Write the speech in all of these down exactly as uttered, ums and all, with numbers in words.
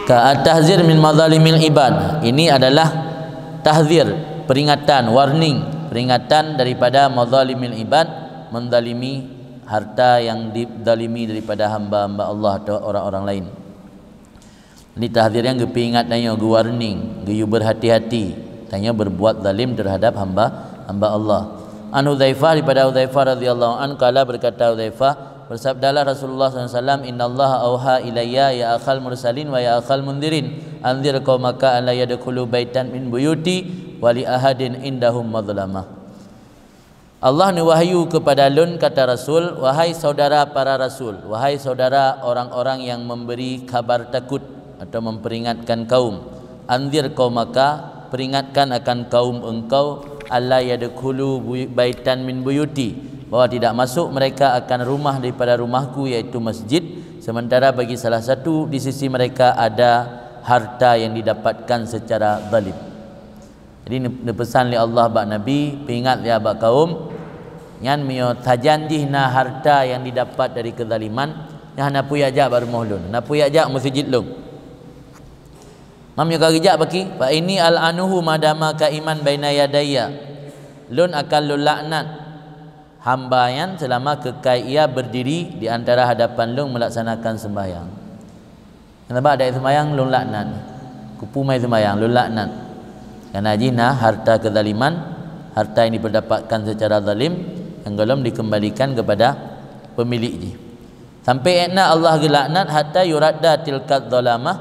Ka at-tahzir min mazalimil ibad. Ini adalah tahzir, peringatan, warning, peringatan daripada mazalimil ibad, menzalimi harta yang dizalimi daripada hamba-hamba Allah atau orang-orang lain. Ini tahzir nyang geupeuingat tanyoe, geuwarning, geuyue berhati-hati tanyoe berbuat zalim terhadap hamba, hamba Allah. An Hudzaifah, daripada Hudzaifah radhiyallahu anhu, qala, berkata Hudzaifah, bersabdalah Rasulullah sallallahu alaihi wasallam, "Innallaha auha ilayya ya akhal mursalin wa ya akhal munzirin, anzir qaumaka alla yadkhulu baitan min buyuti wa li ahadin indahum mazlamah." Allah neuwahyu kepada lôn, kata Rasul, "Wahai saudara para rasul, wahai saudara orang-orang yang memberi kabar takut atau memperingatkan kaum, anzir qaumaka, peringatkan akan kaum engkau, alla yadkhulu bu-, baitan min buyuti, bahwa tidak masuk mereka akan rumah daripada rumahku, yaitu masjid, sementara bagi salah satu di sisi mereka ada harta yang didapatkan secara zalim." Jadi, ne-, neupesan lé Allah bak Nabi, peuingat lé bak kaum nyan, meunyoe sajan jih na harta nyang didapat dari keuzaliman, nyan hana peue jak bak rumoh lôn, hana peue jak meuseujid lôn. Meunyoe ka geujak baki, "Fa inni al'anuhu madama qaiman baina yadayya." Lôn akan lôn laknat hamba nyan seulama keukai ia berdiri di antara hadapan lôn melaksanakan sembahyang. Sabab adak sembahyang lôn laknat. Keupeue mai sembahyang lôn laknat. Karena jih na harta keuzaliman, harta yang diperdapatkan secara zalim, yang golom dikembalikan kepada pemilik jih. Sampai étna Allah geulaknat hatta yuradda tilkadz zalamah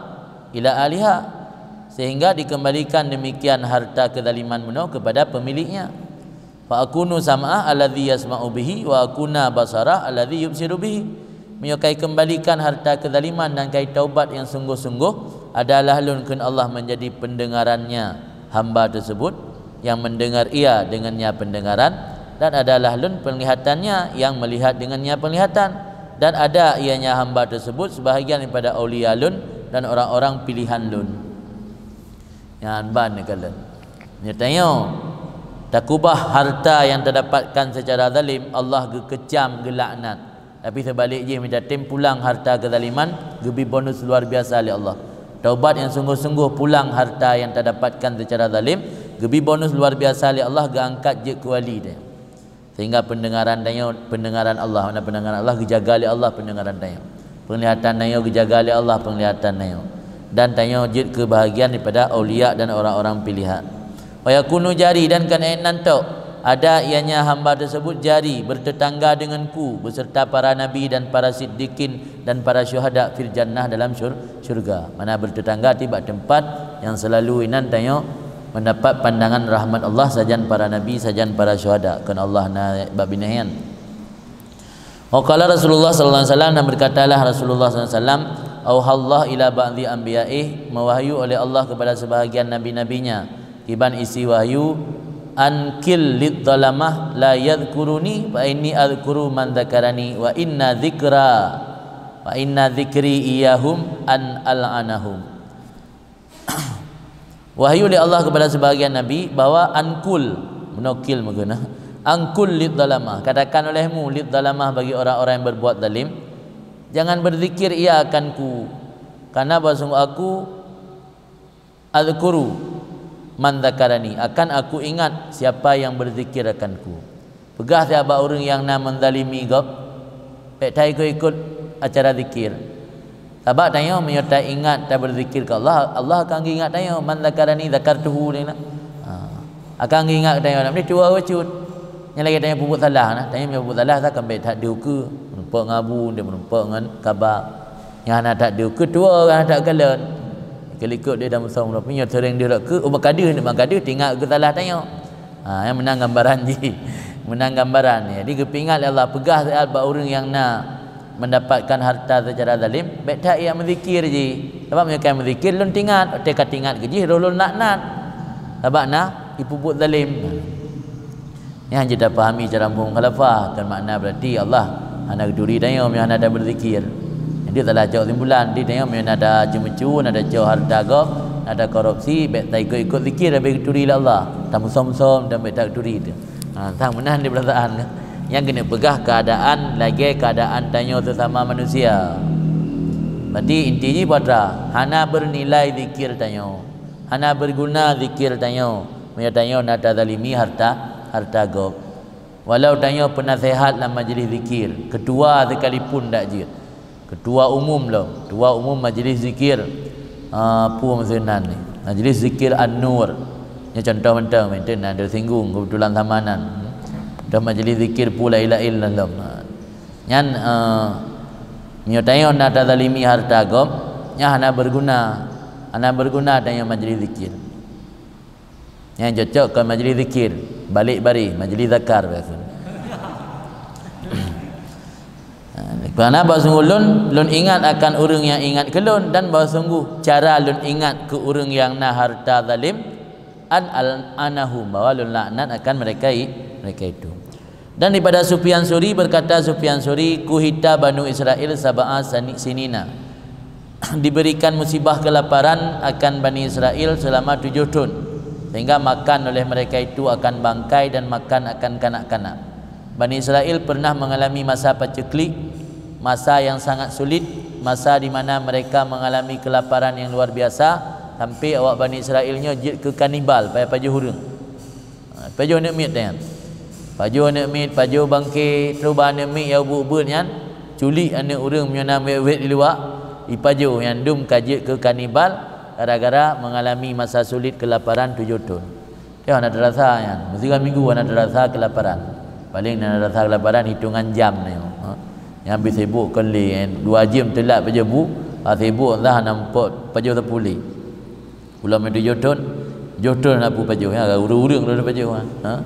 ila ahliha, sehingga dikembalikan demikian harta keuzaliman bunoe kepada pemiliknya. "Fa akunu sam'ah alladzi yasma'u bihi wa akuna basarah alladzi yubsiru bihi." Meunyoe kai kembalikan harta keuzaliman dan kai taubat nyang sungguh-sungguh, adalah lôn kheun Allah menjadi pendengarannya hamba tersebut, yang mendengar ia dengannya pendengaran, dan adalah lôn penglihatannya yang melihat dengannya penglihatan, dan ada ianya hamba tersebut sebahagian daripada aulia lôn dan orang-orang pilihan lôn. Nyan ban neukalon. Nyoe tanyoe, takubah harta yang tadapatkan secara zalim, Allah geukecam, geulaknat. Tapi seubalek jih, mita tem pulang harta keuzaliman, geubi bonus luar biasa lé Allah. Taubat nyang sungguh-sungguh, pulang harta nyang tadapatkan seucara zalim, geubi bonus luar biasa lé Allah, geuangkat jeuet keu wali teuh. Sehingga pendengaran tanyoe pendengaran Allah, makna pendengaran Allah geujaga lé Allah pendengaran tanyoe. Penglihatan tanyoe geujaga lé Allah penglihatan tanyoe. Dan tanyoe jeuet keu bahagian daripada aulia dan orang-orang pilihan. Wa yakunu jari, dan keunan tok ada ianya hamba tersebut jari bertetangga denganku beserta para nabi dan para siddiqin dan para syuhada fil jannah dalam syur-, syurga. Mana bertetangga tibak tempat yang selalu inan tanyoe mendapat pandangan rahmat Allah sajan para nabi, sajan para syuhada. Kheun Allah na bak binéh nyan. Wa qala Rasulullah sallallahu alaihi wasallam, dan berkatalah Rasulullah sallallahu alaihi wasallam, "Auhallah ila ba'dhi anbiyaih," mewahyu oleh Allah kepada sebahagian nabi-nabinya. Kiban isi wahyu, "Ankil lidzalamah la yadhkuruni fa inni adhkuru man dzakarani wa inna dzikra, fa inna dzikri iyahum an al'anahum." Wahyu lé Allah kepada sebahagian nabi bahwa ankul, menokil meukeuna, ankul lid zalamah, katakan olehmu lid zalamah bagi orang-orang yang berbuat zalim, jangan berzikir ia akanku, karena bahwa sungguh aku, adzkuru man dzakarani, akan aku ingat siapa yang berzikir akanku. Peugah siat bak ureuëng nyang na meuzalimi gob, bék taikot-ikot acara zikir. Sabab tanyoe meunyoe taingat tabeuzikir keu Allah, Allah akan geuingat tanyoe, "Man dzakarani dzakartuhu," dia kheun. Ha. Akan geuingat tanyoe, nak meutuwah bacut. Nyang lagée tanyoe peubuet salah, nah, tanyoe meunyoe peubuet salah, takheun bék that diukeue, meurumpok ngon abu, dia meurumpok ngon kaba. Nyang hana that diukeue tuwoe, hana that kalon. Keulikot dia dan musong, tapi nyoe seuring dia lok keu, oh, bak ka deuh, bak ka deuh, teuingat keu salah tanyoe. Ha, nyan meunan gambaran jih. Meunan gambaran. Jadi, geupeuingat lé Allah, peugah siat bak ureuëng nyang na mendapatkan harta secara zalim, bék that ia meuzikir jih. Sabab meunyoe ka meuzikir, lôn teuingat, watée ka teuingat keu jih, roh lôn laknat. Sabab na ipeubuet zalim. Nyan jeuet tapahami cara muphom mukhalafah, kon makna berarti Allah hana geuturi tanyoe meunyoe hana tabeuzikir. Jadi, salah cok simpulan, di tanyoe meunyoe na taceumeue-cue, na tacok hareuta gob, na takorupsi, bék taikot-ikot zikir, bék geuturi lé Allah. Tamusom-som dan bék tageuturi teuh. Ha, sang meunan di peurasaan. Nyang keuneuk peugah keuadaan lagée keuadaan tanyoe seusama manusia. Berarti inti jih peue atra, hana bernilai zikir tanyoe, hana berguna zikir tanyoe meunyoe tanyoe na tazalimi harta, harta gob. Walau tanyoe peunaseuhat lam majlis zikir, ketua sekalipun dak jeuet. Ketua umum lom, ketua umum majlis zikir, ah, peue meunan ni? Majlis zikir An-Nur. Nyoe contoh mantong, mantong na teusinggung keubeutulan sama nan. Contoh majlis zikir peue laén-laén lom. Nyan, eh, meunyoe tanyoe na tazalimi harta gob, nyan hana berguna. Hana berguna tanyoe majlis zikir. Nyan cocok kon majlis zikir, balek bareh, majlis zakar biasa. Karena bahwa sungguh lôn, lôn ingat akan ureuëng nyang ingat keu lôn, dan bahwa sungguh cara lôn ingat keu ureuëng nyang na harta zalim, an al-, anahum, bahwa lôn laknat akan mereka i-, mereka itu. Dan daripada Sufyan Suri berkata Sufyan Suri, "Kuhita Banu Israel sab'a sani-, sinina." Diberikan musibah kelaparan akan Bani Israel selama tujuh thon, sehingga makan oleh mereka itu akan bangkai dan makan akan kanak-kanak. Bani Israel pernah mengalami masa paceklik, masa yang sangat sulit, masa di mana mereka mengalami kelaparan yang luar biasa, sampai awak Bani Israel nyoe jeuet keu kanibal, pajoh-pajoh ureuëng. Ha, pajoh aneuëk miet nyan. Pajoh aneuëk miet, pajoh bangke, troh bak aneuëk miet nyang ubeuet-ubeuet nyan, culik aneuëk ureuëng meunyoe na wét-wét di luwa, ipajoh, nyan dum ka jeuet keu kanibal gara-gara mengalami masa sulit kelaparan tujuh thon. Nyoe hana teurasa nyan, meusigoe minggu hana teurasa kelaparan. Paléng na rasa kelaparan hitongan jam nyoe. Ha? Nyang bit sibok kon lé, eh, dua jeuem teulat pajoh bu, ha, sibok entah hana muphom pajoh sapeue lé. Ulôn meutujoh thon, joh thon na peue pajoh, ya, ureuëng-ureuëng lôn pajoh, ha.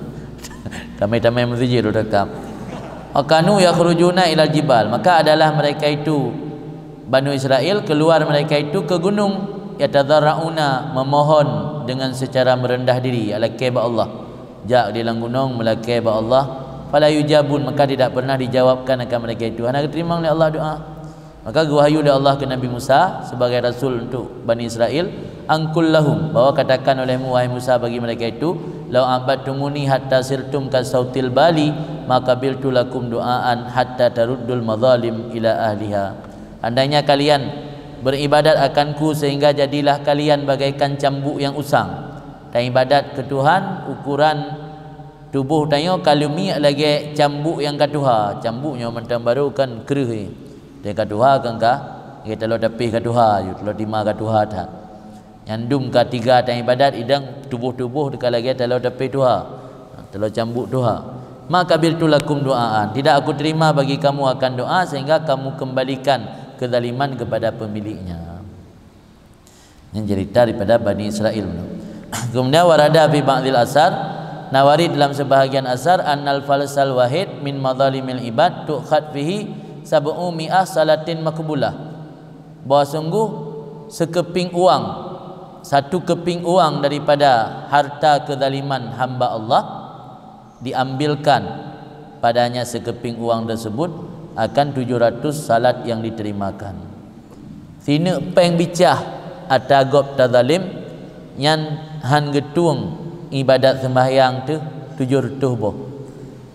Tamai-tamai meuseujid lôn takam. Wa kanu yakhrujuna ilal jibal, maka adalah mereka itu, Banu Israel, keluar mereka itu ke gunung, yatadarrauna, memohon dengan secara merendah diri, alakée bak Allah. Jak di lam gunong meulakée bak Allah, fala yujabun, maka tidak pernah dijawabkan akan mereka itu. Hana geuteurimong lé Allah doa. Maka geuwahyu lé Allah keu Nabi Musa sebagai rasul untuk Bani Israel, "An qul lahum," bahwa katakan olehmu, wahai Musa, bagi mereka itu, "Lau abadtumuni hatta sirtum ka sautil bali, ma qabiltu lakum du'aan hatta taruddul mazalim ila ahliha." Andainya kalian beribadat akanku sehingga jadilah kalian bagaikan cambuk yang usang. Taibadat keu Tuhan, ukuran tuboh tanyoe ka leumiek lagée cambuk nyang ka tuha. Cambuk nyoe mantong barô kan kreueh, eh. Watée ka tuha kan ka, lagée taloe tapéh ka tuha, yu, taloe tima ka tuha that. Nyan dum ka tiga taibadat, idang tuboh-tuboh teuka lagée taloe tapéh tuha, taloe cambuk tuha. "Ma qabiltu lakum du'aan," tidak aku terima bagi kamu akan doa sehingga kamu kembalikan kezaliman kepada pemiliknya. Ini cerita daripada Bani Israel. Kemudian warada fi ba'dil asar, na waréh dalam sebahagian asar, annal falsal wahid min mazalimil ibad tu'khad fihi sab'u mi'ah salatin makbulah. Bahwa sungguh sekeping uang, satu keping uang daripada harta kezaliman hamba Allah, diambilkan padanya sekeping uang tersebut akan tujuh ratus salat yang diterimakan. Sineuk péng bicah ata gob tazalim nyan han geutueng ibadat seumbahyang teuh tujoh reutôh boh.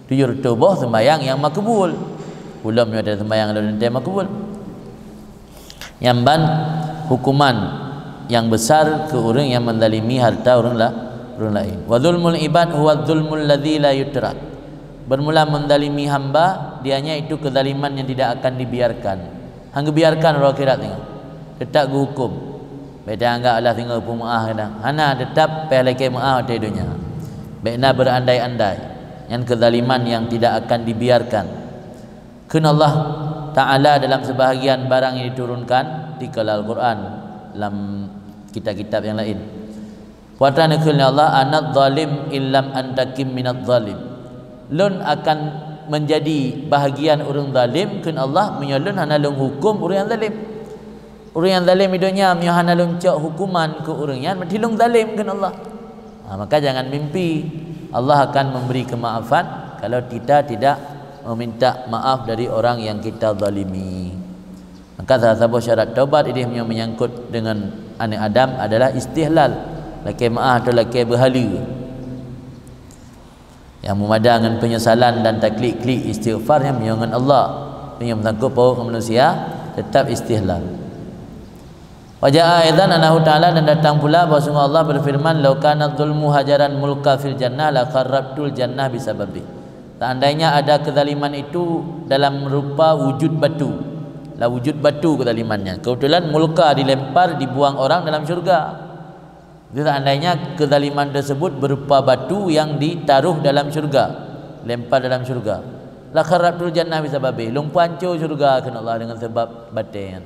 Tujoh reutôh boh seumbahyang nyang makbul. Ulôn nyoe ata seumbahyang lôn teuntée makbul. Nyan ban hukuman nyang besar keu ureuëng nyang menzalimi harta ureuëng la-, ureuëng laén. "Wa zulmul ibad huwa zulmul ladzi la yutrak." Bermula menzalimi hamba, dianya itu kezaliman yang tidak akan dibiarkan. Han geubiarkan uroe akhirat singoh. Teutap geuhuköm. Bék tanggap alah singoh peumeuáh kadang. Hana, teutap payah lakée meuáh watée donya. Bék na berandai-andai. Nyan kezaliman yang tidak akan dibiarkan. Kheun Allah Ta'ala dalam sebahagian barang yang diturunkan, dikeue lam Al-Quran, lam kitab-kitab yang lain. Peue atra neukheun lé Allah, "Ana zalim illam antakim minaz zalim." Lôn akan menjadi bahagian ureuëng zalim, kheun Allah, meunyoe lôn hana lôn huköm ureuëng nyang zalim. Ureuëng nyang zalim di donya, meunyoe hana lôn cok hukuman keu ureuëng nyan, berarti lôn zalim, kheun Allah. Ha, maka jangan mimpi Allah akan memberi kemaafan kalau kita tidak meminta maaf dari orang yang kita zalimi. Maka salah saboh syarat taubat ideh meunyoe menyangkut dengan aneuk Adam adalah istihlal, lakée meuáh atau lakée beuhaleue. Nyang meumada ngon penyesalan dan taklik-klik istighfar nyan meunyoe ngon Allah. Meunyoe meusangkut paut ngon manusia, teutap istihlal. Wa jaa aidan annahu ta'ala, dan datang pula bahwasanya Allah berfirman, "Lau kana dzulmu hajaran mulqa fil jannah la kharrabtul jannah bisababih." Seandainya ada kezaliman itu dalam rupa wujud batu, lah wujud batu kezalimannya. Kebetulan mulqa dilempar, dibuang orang dalam syurga. Jadi seandainya kezaliman tersebut berupa batu yang ditaruh dalam syurga, lempar dalam syurga, la kharrabtul jannah bisababih, lumpuh hancur syurga kheun Allah dengan sebab batée nyan.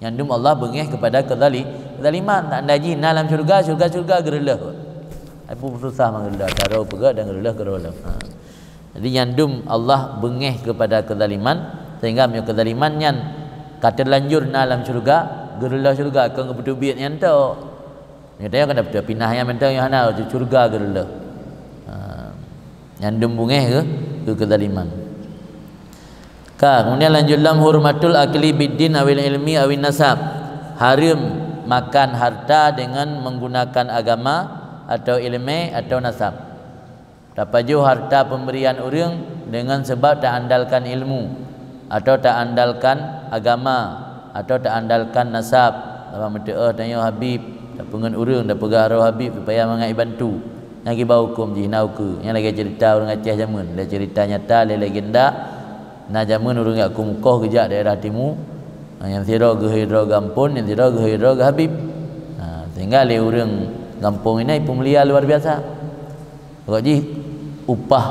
Nyan dum Allah beungéh kepada kezali-, kezaliman. Tanda jih na lam syurga, syurga-syurga geureuloh. Ai pun susah meugeureuloh, taro peugah dan geureuloh keudroe lom. Ha. Jadi nyan dum Allah beungéh kepada kezaliman, sehingga meunyoe kezaliman nyan ka terlanjur na lam syurga, geureuloh syurga kon geupeuteubiet nyan tok. Nyoe tanyoe kan dapeuet pinah nyan mantong nyoe hana, syurga geureuloh. Ha. Nyan dum beungéh keu, keu kezaliman. Ka, kemudian lanjut lom hurmatul akli biddin awil ilmi awin nasab. Hareuem makan harta dengan menggunakan agama atau ileumé atau nasab. Tapajoh harta pemberian ureuëng dengan sebab taandalkan ilmu atau taandalkan agama atau taandalkan nasab. Sabab meuteuoh tanyoe Habib, tapeungon ureuëng, tapeugah roh Habib supaya mangat jibantu. Nyan kiban huköm jih na ukeue. Nyan lagée ceurita ureuëng Aceh jameun, lé ceurita nyata, lé legenda. Na jameun ureuëng jak kumukoh geujak daerah timu, nyang sidroe geuhôi droe geuampon, nyang sidroe geuhôi droe geuhabib. Ha, sehingga lé ureuëng gampông inan jipeumulia luar biasa. Rot jih upah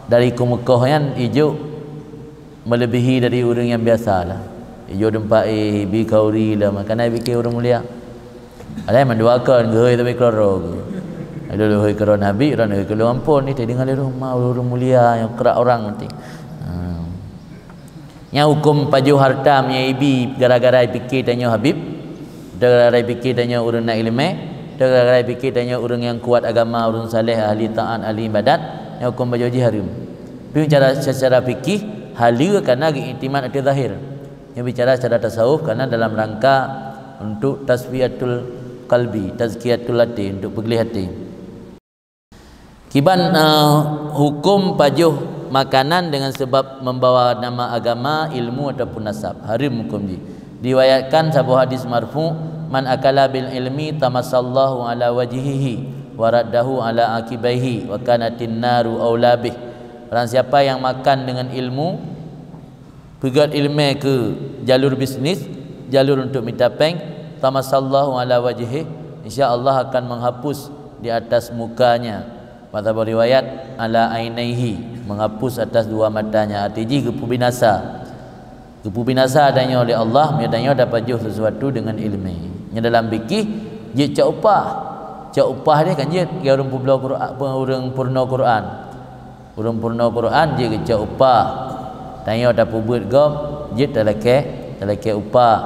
dari kumukoh nyan ijok melebihi dari ureuëng nyang biasa lah. Ijok teumpat éh, bi khauri lah, makana jipike ureuëng mulia. Padahai mandua kon geuhôi tapi keudroe geuh. Lheueh hôi keudroe Nabi, droe hôi keudroe ampon, ni teudeungoe lé roh ma ureuëng mulia nyang krak orang meuti. Ha. Nyan huköm pajoh harta meunyoe ibi gara-gara ipike tanyoe Habib, gara-gara ipike tanyoe ureuëng na ileumé, gara-gara ipike tanyoe ureuëng nyang kuat agama, ureuëng saleh, ahli taat, ahli ibadat, nyan huköm pajoh jih hareuem. Tapi cara, secara fikih, haleue kana geuiktimat ateueh zahir. Nyoe bicara secara tasawuf kana dalam rangka untuk tasfiyatul qalbi, tazkiyatul hati, untuk peugleh hati. Kiban, eh, huköm pajoh makanan dengan sebab membawa nama agama, ilmu ataupun nasab. Hareuem huköm jih. Diriwayatkan saboh hadis marfu, "Man akala bil ilmi tamassallahu ala wajhihi wa raddahu ala akibaihi wa kanatin naru aula bih." Barang siapa yang makan dengan ilmu, peugét ileumé keu jalur bisnis, jalur untuk mita péng, tamassallahu ala wajhih, insya Allah akan menghapus di atas mukanya. Pada saboh riwayat, ala ainaihi, menghapus atas dua matanya, arti jih geupeubinasa. Geupeubinasa tanyoe lé Allah, meunyoe tanyoe tapajoh sesuatu dengan ileumé. Nyoe dalam fikih, jeuet cok upah. Cok upah deh kan jeuet, ya ureuëng peubloe Quran, ureuëng peurunoe Quran. Ureuëng peurunoe Quran jeuet geucok upah. Tanyoe tapeubuet gob, jeuet talakée, talakée upah.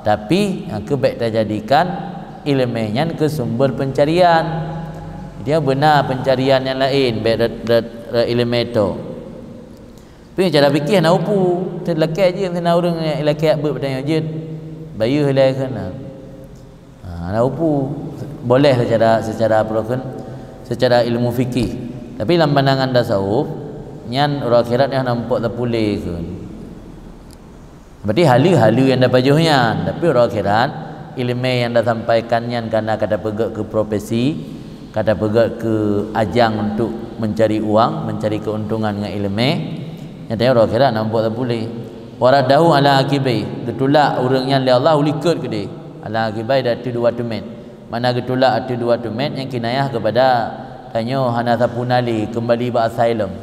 Tapi, nyang keu bék tajadikan ileumé nyan keu sumber peuncarian. Jadi, beuna peuncarian nyang laén, bék rot, rot, rot ileumé tok. Tapi cara fikih hana upu, talakée jeuet, hana ureuëng ilakée beuet bak tanyoe jeuet. Bayeue ilée keunan. Ha, hana upu. Boleh secara, secara apa kheun, secara ilmu fikih. Tapi lam pandangan tasawuf, nyan uroe akhirat nyan hana muphom tapulé kheun. Berarti haleue-haleue nyang tapajoh nyan, tapi uroe akhirat, ileumé nyang tasampaikan nyan kana ka tapeugét keu profesi, ka tapeugét keu ajang untuk mencari uang, mencari keuntungan ngon ileumé, nyatanya uroe akhirat hana muphom tapulé. Wa raddahu ala aqibai, geutulak ureuëng nyan lé Allah u likot keudeh. Ala aqibai, di ateueh dua teumèt. Makna geutulak ateueh dua teumèt nyang kinayah keupada tanyoe hana sapeue na lé, keumbali bak asai lom.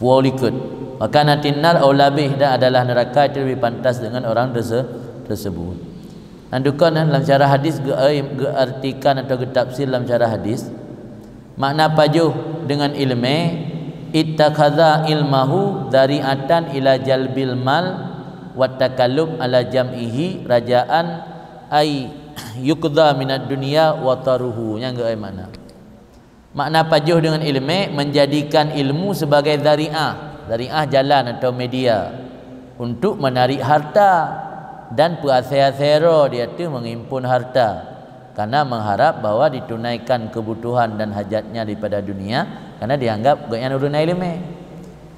Puwoe u likot. Wa kanatin nar aula bih, dan adalah neraka itu lebih pantas dengan orang terse-, tersebut. Dan dukon lam syarah hadis geu-, geuartikan atau geutafsir lam syarah hadis, makna pajoh dengan ileumé, ittakhadha ilmahu dzari'atan ila jalbil mal wa takallub ala jam'ihi raja'an ay yuqdha minad dunya wa taruhu. Nyang geuai makna. Makna pajoh dengan ileumé, menjadikan ilmu sebagai dzari'ah. Dzari'ah jalan atau media untuk menarik harta dan peuasai-asai droe di ateueh menghimpun harta. Karena mengharap bahwa ditunaikan kebutuhan dan hajatnya daripada dunia, karena dianggap gobnyan ureuëng na ileumé.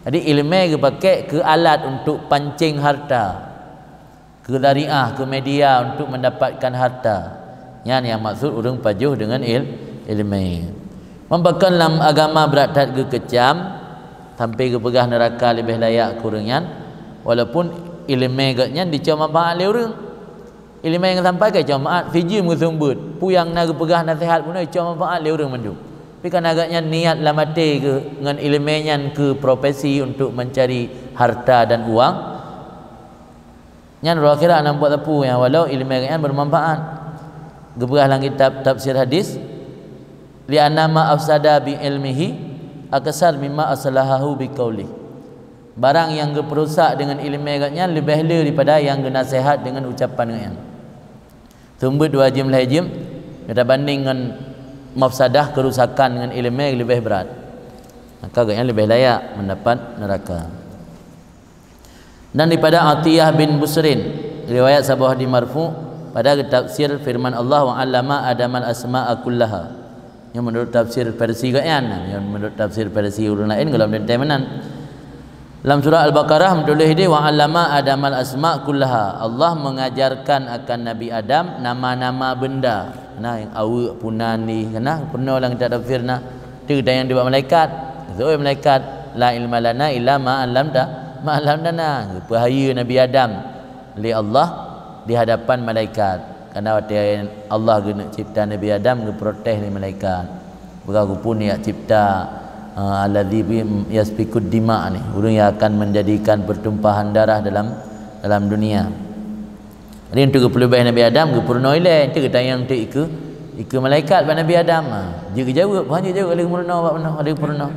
Jadi ileumé geupakék keu alat untuk pancing harta. keu zari'ah, keu media untuk mendapatkan harta. Nyan nyang maksud ureuëng pajoh deungon il-, iéleumé. Meubakon lam agama brat that geukeucam, sampai geupeugah neuraka leubeh layak keu ureuëng nyan, walaupun iéleumé geuh nyan dicok manfaat lé ureuëng. Iéleumé nyang sampai ka cok manfaat, sijeuem geuseumeubeuet, peue nyang na geupeugah naseuhat bunoe cok manfaat lé ureuëng mandum. Tapi kana geuh nyan niat lam até geuh ngon iéleumé nyan keu profesi untuk mencari harta dan uang, nyan roh akhirat na buet sapeue nyang walau iéleumé nyan bermanfaat. Geupeugah lam kitab tafsir hadis, "Li anna ma afsada bi ilmihi aksar mimma aslahahu bi qaulih." Barang nyang geupeurusak deungon iéleumé geuh nyan leubeh le daripada nyang geunaseuhat deungon ucapan geuh nyan. Seumeubeuet dua jeuem lhée jeuem, geutabanding ngon mafsadah, keurusakan, ngon iéleumé leubeh brat. Maka geuh nyan leubeh layak mendapat neuraka. Dan daripada Atiyah bin Busrin, riwayat saboh hadis marfu, pada geutafsir firman Allah, "Wa 'allama Adamal asma'a kullaha." Nyoe menurut tafsir versi geuh nyan, nyoe menurut tafsir versi ureuëng laén gohlom teuntée meunan. Lam surah Al-Baqarah meutuléh di, "Wa 'allama Adamal asma' kullaha." Allah mengajarkan akan Nabi Adam nama-nama benda. Nah, nyang aweuek, punan di, nah, peurunoe lam kitab tafsir na. Teuka nyang dibak malaikat. Geukheun malaikat, "La ilma lana illa ma 'allamta, ma 'allamtana." Geupeuhayeue Nabi Adam lé Allah di hadapan malaikat. Karena watée Allah geuneuk cipta Nabi Adam, geuprotes lé malaikat. Peugah, "Peue nyang cipta, eh, alladzi bi yasfikud dima ni, ureuëng yang akan menjadikan pertumpahan darah dalam, dalam dunia." Jadi untuk geupeuleubaih Nabi Adam, geupeurunoe ilée, untuk geutanyong untuk ikeue, ikeue malaikat bak Nabi Adam. Ha, jeuet geujaweueb, hana jeuet jaweueb, lheueh meurunoe bak meunoe, lheueh peurunoe.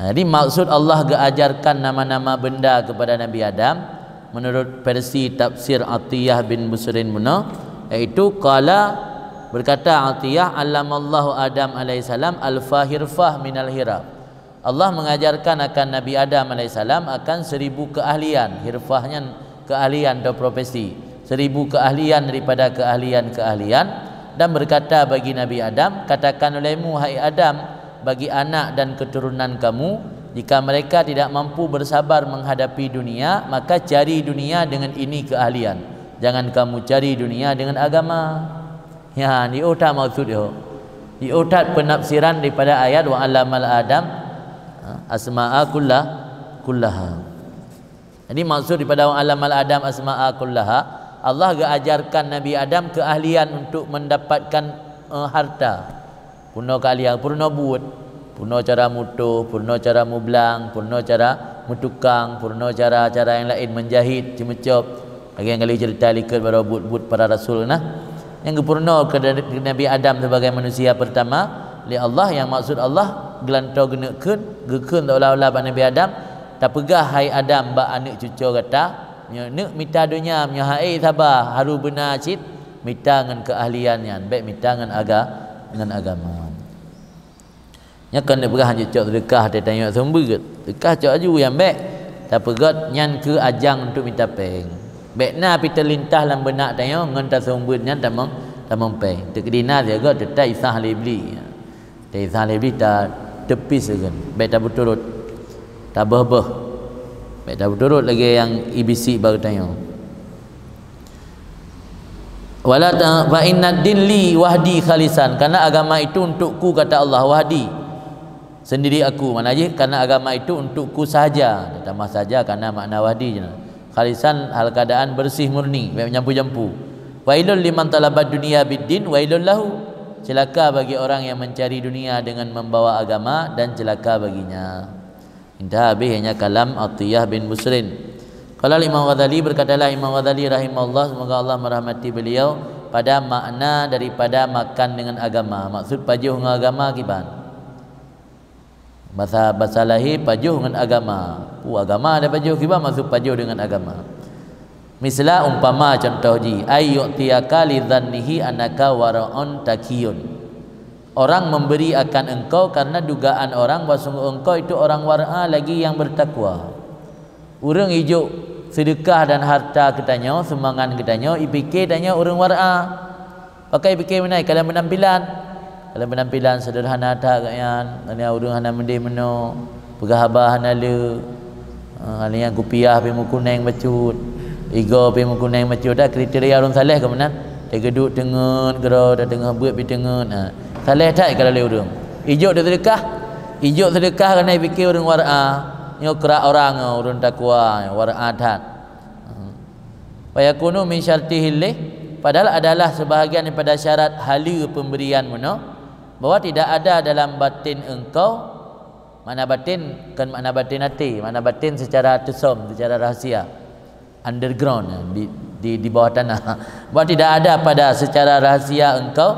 Ha, jadi maksud Allah geuajarkan nama-nama benda kepada Nabi Adam, menurut versi tafsir Atiyah bin Busrin bunoe, yaitu qala, berkata Atiyah, "Allamallahu Adam alaihissalam alfa hirfah minal hiraf." Allah mengajarkan akan Nabi Adam alaihissalam akan seribu keahlian, hirfah nyan keahlian atau profesi, seribu keahlian daripada keahlian-keahlian, dan berkata bagi Nabi Adam, "Katakan olehmu, hai Adam, bagi anak dan keturunan kamu, jika mereka tidak mampu bersabar menghadapi dunia, maka cari dunia dengan ini keahlian. Jangan kamu cari dunia dengan agama." Ya, jiôh that maksud jiôh. Jiôh that penafsiran daripada ayat wa 'allamal Adam, ha, asma'a kulla-, kullaha. Jadi maksud daripada wa 'allamal Adam asma'a kullaha, Allah geuajarkan Nabi Adam keahlian untuk mendapatkan, eh, harta. Peurunoe keahlian, peurunoe buet, peurunoe cara mutoh, peurunoe cara mublang, peurunoe cara meutukang, peurunoe cara-cara nyang laén, menjahit, ceumeucôb. Lagée nyang ka lheueh ceurita likot baroe buet-buet para rasul na. Nyang geupeurunoe keu Nabi Adam sebagai manusia pertama lé Allah, nyang maksud Allah geulantoe geuneuk kheun, geukheun seolah-olah bak Nabi Adam, "Tapeugah, hai Adam, bak aneuëk cucoe gata, meunyoe neuk mita donya, meunyoe ha'é saba, harôh beuna cit, mita ngon keuahlian nyan, bék mita ngon aga-, ngon agama." Nyan kon neupeugah hanjeuet cok seudeukah, teutanyoe seumeubeuet. Seudeukah cok aju nyang bék. Tapeugét nyan keu ajang untuk mita péng. Bék na pih teulintah lam beunak tanyoe ngon taseumeubeuet nyan tamong, tamong péng. Teukeudi na sigoe teutai isah lé Iblih. Teutai isah lé Iblih ta teupis lagée nyan. Bék tabeuturot. Tabeuh-beuh. Bék tabeuturot lagée nyang ibisi bak geutanyoe. Wala ta-, fa innad din li wahdi khalisan, karena agama itu untukku, kata Allah, wahdi, sendiri aku. Makna jih, karena agama itu untukku sahaja. Tamah sahaja, karena makna wahdi je. Khalisan, hal keadaan bersih murni, bék meujampu-jampu. Wailul liman talabad dunya bid din, wailul lahu. Celaka bagi orang yang mencari dunia dengan membawa agama, dan celaka baginya. Intaha, habis ianya kalam Atiyah bin Busrin. Qala Imam Ghazali, berkatalah Imam Ghazali rahimahullah, semoga Allah merahmati beliau, pada makna daripada makan dengan agama. Maksud pajoh ngon agama kiban? Basa, basa lahé pajoh ngon agama. Peue agama dan pajoh kiban maksud pajoh dengan agama? Misla umpama contoh jih, ay yu'tiyaka li dzannihi annaka wara'un taqiyun. Orang memberi akan engkau karena dugaan orang bahwa sungguh engkau itu orang war'a lagi yang bertakwa. Ureuëng ijok seudeukah dan harta keu tanyoe, sumbangan keu tanyoe, ipike tanyoe ureuëng war'a. Pakai pike meunan, ka lheueh meunampilan. Ka lheueh meunampilan seuderhana that gobnyan, gobnyan ureuëng hana meudeh meunoe, peugah haba hana le. Ah, nyan kupiah pih meukuneng bacut. Igoe pih meukuneng macam dah kriteria ureuëng saleh keu meunan. Teugeuduk teungeut keudroe, teungoh beuet pih teungeut. Ha. Saleh that kalau lé ureuëng. Ijok teudeukah, ijok teudeukah keunan pike ureuëng wara. Nyoe krak orang nyoe ureuëng takwa, wara that. Fayakunu min syartihil leh, padahal adalah sebahagian daripada syarat haleue pemberian meunoe, bahwa tidak ada dalam batin engkau, makna batin, bukan makna batin até, makna batin secara teusöm, secara rahsia, underground, di, di, di bawah tanah. Bahwa tidak ada pada secara rahsia engkau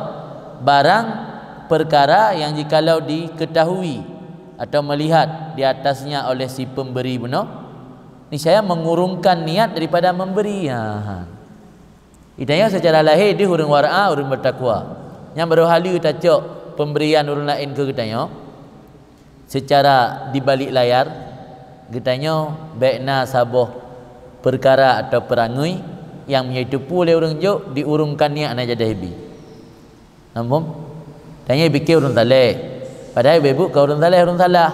barang perkara yang jikalau diketahui atau melihat di atasnya oleh si pemberi meunoe, niscaya mengurungkan niat daripada memberi. Ha. Geutanyoe secara lahé deuh ureuëng wara, ureuëng bertakwa. Nyang barô haleue tacok pemberian ureuëng laén keu geutanyoe, secara di balik layar, geutanyoe bék na saboh peukara atau peurangui nyang meunyoe teupeu lé ureuëng jok diurungkan niat hana jadeh bi. Namong, tanyoe pike ureuëng saleh. Padahai beubuet ka ureuëng saleh, ureuëng salah.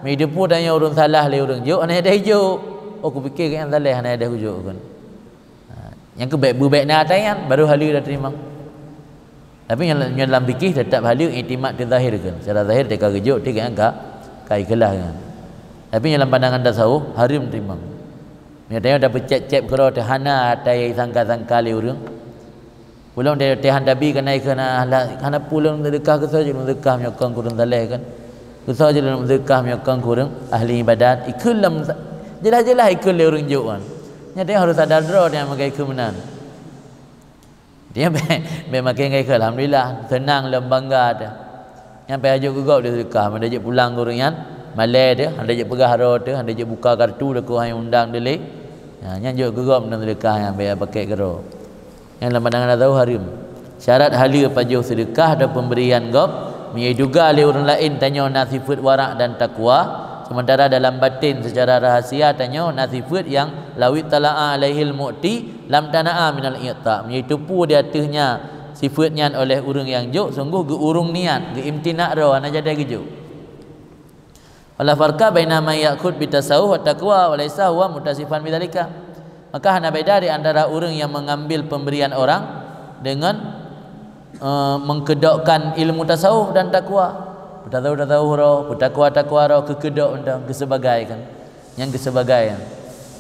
Meunyoe teupeu tanyoe ureuëng salah lé ureuëng jok, hana jadeh jok. Oh, kupike keu nyang saleh, hana jadeh kujok kan. Ha, nyang keu bék beubék na atai nyan, baru haleue dah teurimong. Tapi nyang, nyang lam fikih tetap haleue iktimat teuzahir kan. Secara zahir teuka geujok, teuka nyang ka, ka ikhlas kan. Tapi nyang lam pandangan tasawuf, hareuem teurimong. Meunyoe tanyoe dah peucép-cép keudroe teuh hana atai sangka-sangka lé ureuëng. Ulôn teuh hana tabi keunan keu na hana peue lôn seudeukah keu soe jeuet lôn seudeukah meunyoe kon keu ureuëng saleh kan. Keu soe jeuet lôn seudeukah meunyoe kon keu ureuëng ahli ibadat. Ikheun lam jeulaih-jeulaih ikheun lé ureuëng jok kan. Nyan tanyoe harôh sadar droe nyang meugai keu meunan. Dia bék, bék makin gai keu alhamdulillah, seunang lom bangga teuh. Nyang payah jok keu gob lé seudeukah, meunyoe jeuet pulang keu ureuëng nyan, malée teuh, hana jeuet peugah droe teuh, hana jeuet buka kartu teuh keu hai undang deuh lé. Ha, nyan jok keu gob nang seudeukah nyan bék pakai keudroe. Nyang lam pandangan Allah hareuem. Syarat haleue pajoh seudeukah atau pemberian gob, meunyoe duga lé ureuëng laén tanyoe na sifeuet warak dan takwa, sementara dalam batin secara rahasia tanyoe na sifeuet nyang lawit tala'a alaihil mu'ti lam tana'a minal i'ta. Meunyoe teupeu di ateueh nya sifeuet nyan oleh ureuëng nyang jok, sungguh geuurong niat, geuimtinak droe hana jadeh geujok. Wala farqa baina man ya'khud bitasawuf wa taqwa wa laisa huwa mutasifan bidzalika. Maka hana beda di antara ureuëng yang mengambil pemberian orang dengan, eh, mengkedokkan ilmu tasawuf dan takwa. Peutasawuf-tasawuf roh, peutakwa-takwa roh, keukedok mantong, keu sebagai kan. Nyang keu sebagai kan.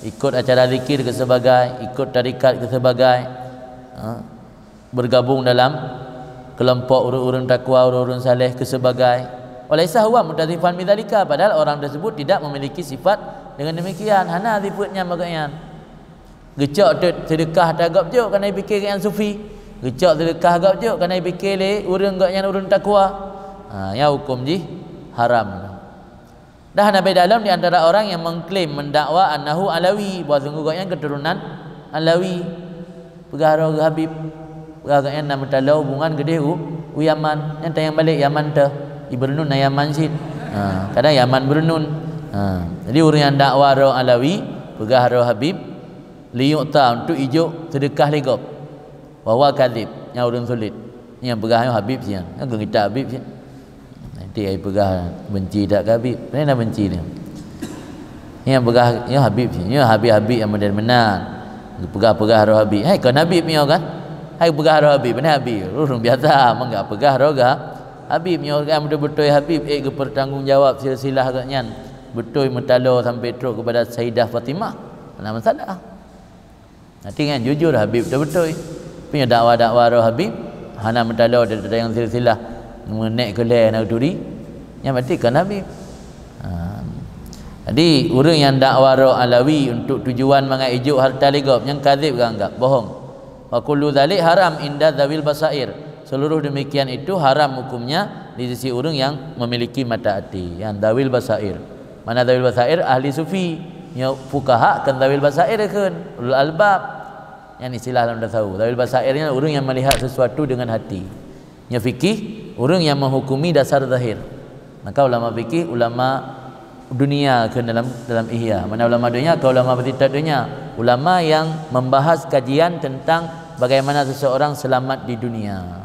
Ikut acara zikir keu sebagai, ikut tarekat keu sebagai. Ha. Bergabung dalam kelompok ureuëng-ureuëng takwa, ureuëng-ureuëng saleh keu sebagai. Walaisa huwa mutasifan bidzalika, padahal orang tersebut tidak memiliki sifat dengan demikian. Hana sifeuet nyan bak gobnyan. Geucok teuk seudeukah ata gob jok keunan pike gobnyan sufi. Geucok seudeukah gob jok keunan pike lé ureuëng gobnyan ureuëng takwa. Ha, nyan huköm jih haram. Dah hana beda lom di antara orang yang mengklaim, mendakwa annahu Alawi, bahwa sungguh gobnyan keturunan Alawi. Peugah roh geuh Habib, peugah gobnyan na meutaloe hubungan geudeh u, u Yaman. Nyan tanyong balek Yaman teuh, i Beurneun na Yaman cit. Ha, kadang Yaman Beurneun. Ha, jadi ureuëng nyang dakwa roh Alawi, peugah roh Habib, liyu'ta, untuk ijok seudeukah lé gob. Wa huwa kadzib, nyan ureuëng sulet. Nyang peugah nyoe Habib sian, kan keu gita Habib sian. Nanti ai peugah benci that keu Habib, pane na benci dia. Nyang peugah nyoe Habib sian, nyoe Habib-Habib nyang model meunan. Peugah-peugah roh Habib. Hai kon Habib nyoe kan? Hai peugah roh Habib, pane Habib. Ureuëng biasa, mangga peugah roh geuh Habib nyoe kan beutôi-beutôi Habib, eh, geupeurtanggong jawab silsilah gobnyan. Beutôi meutaloe sampai trok keupada Saidah Fatimah. Hana masalah. Arti nyan jujur Habib beutôi-beutôi. Tapi nyang dakwa-dakwa roh Habib hana meutaloe dari tayang silsilah, meunek keu lhèe na turi, nyan berarti kon Habib. Ha. Jadi ureuëng nyang dakwa roh Alawi untuk tujuan mangat ijok harta lé gob, nyan kadzib geuanggap, bohong. Wa kullu dzalik haram inda dzawil basair. Seluruh demikian itu haram hukumnya di sisi ureuëng yang memiliki mata até, yang dzawil basair. Mana dzawil basair? Ahli sufi. Nyoe fukaha kon dzawil basair kon, ulul albab. Nyan istilah lam tasawuf. Dzawil basair nyan ureuëng yang melihat sesuatu dengan hati. Nyoe fikih, ureuëng yang menghukumi dasar zahir. Maka ulama fikih, ulama dunia kon dalam, dalam Ihya. Mana ulama dunia? Kon ulama beusifat dunia. Ulama yang membahas kajian tentang bagaimana seseorang selamat di dunia.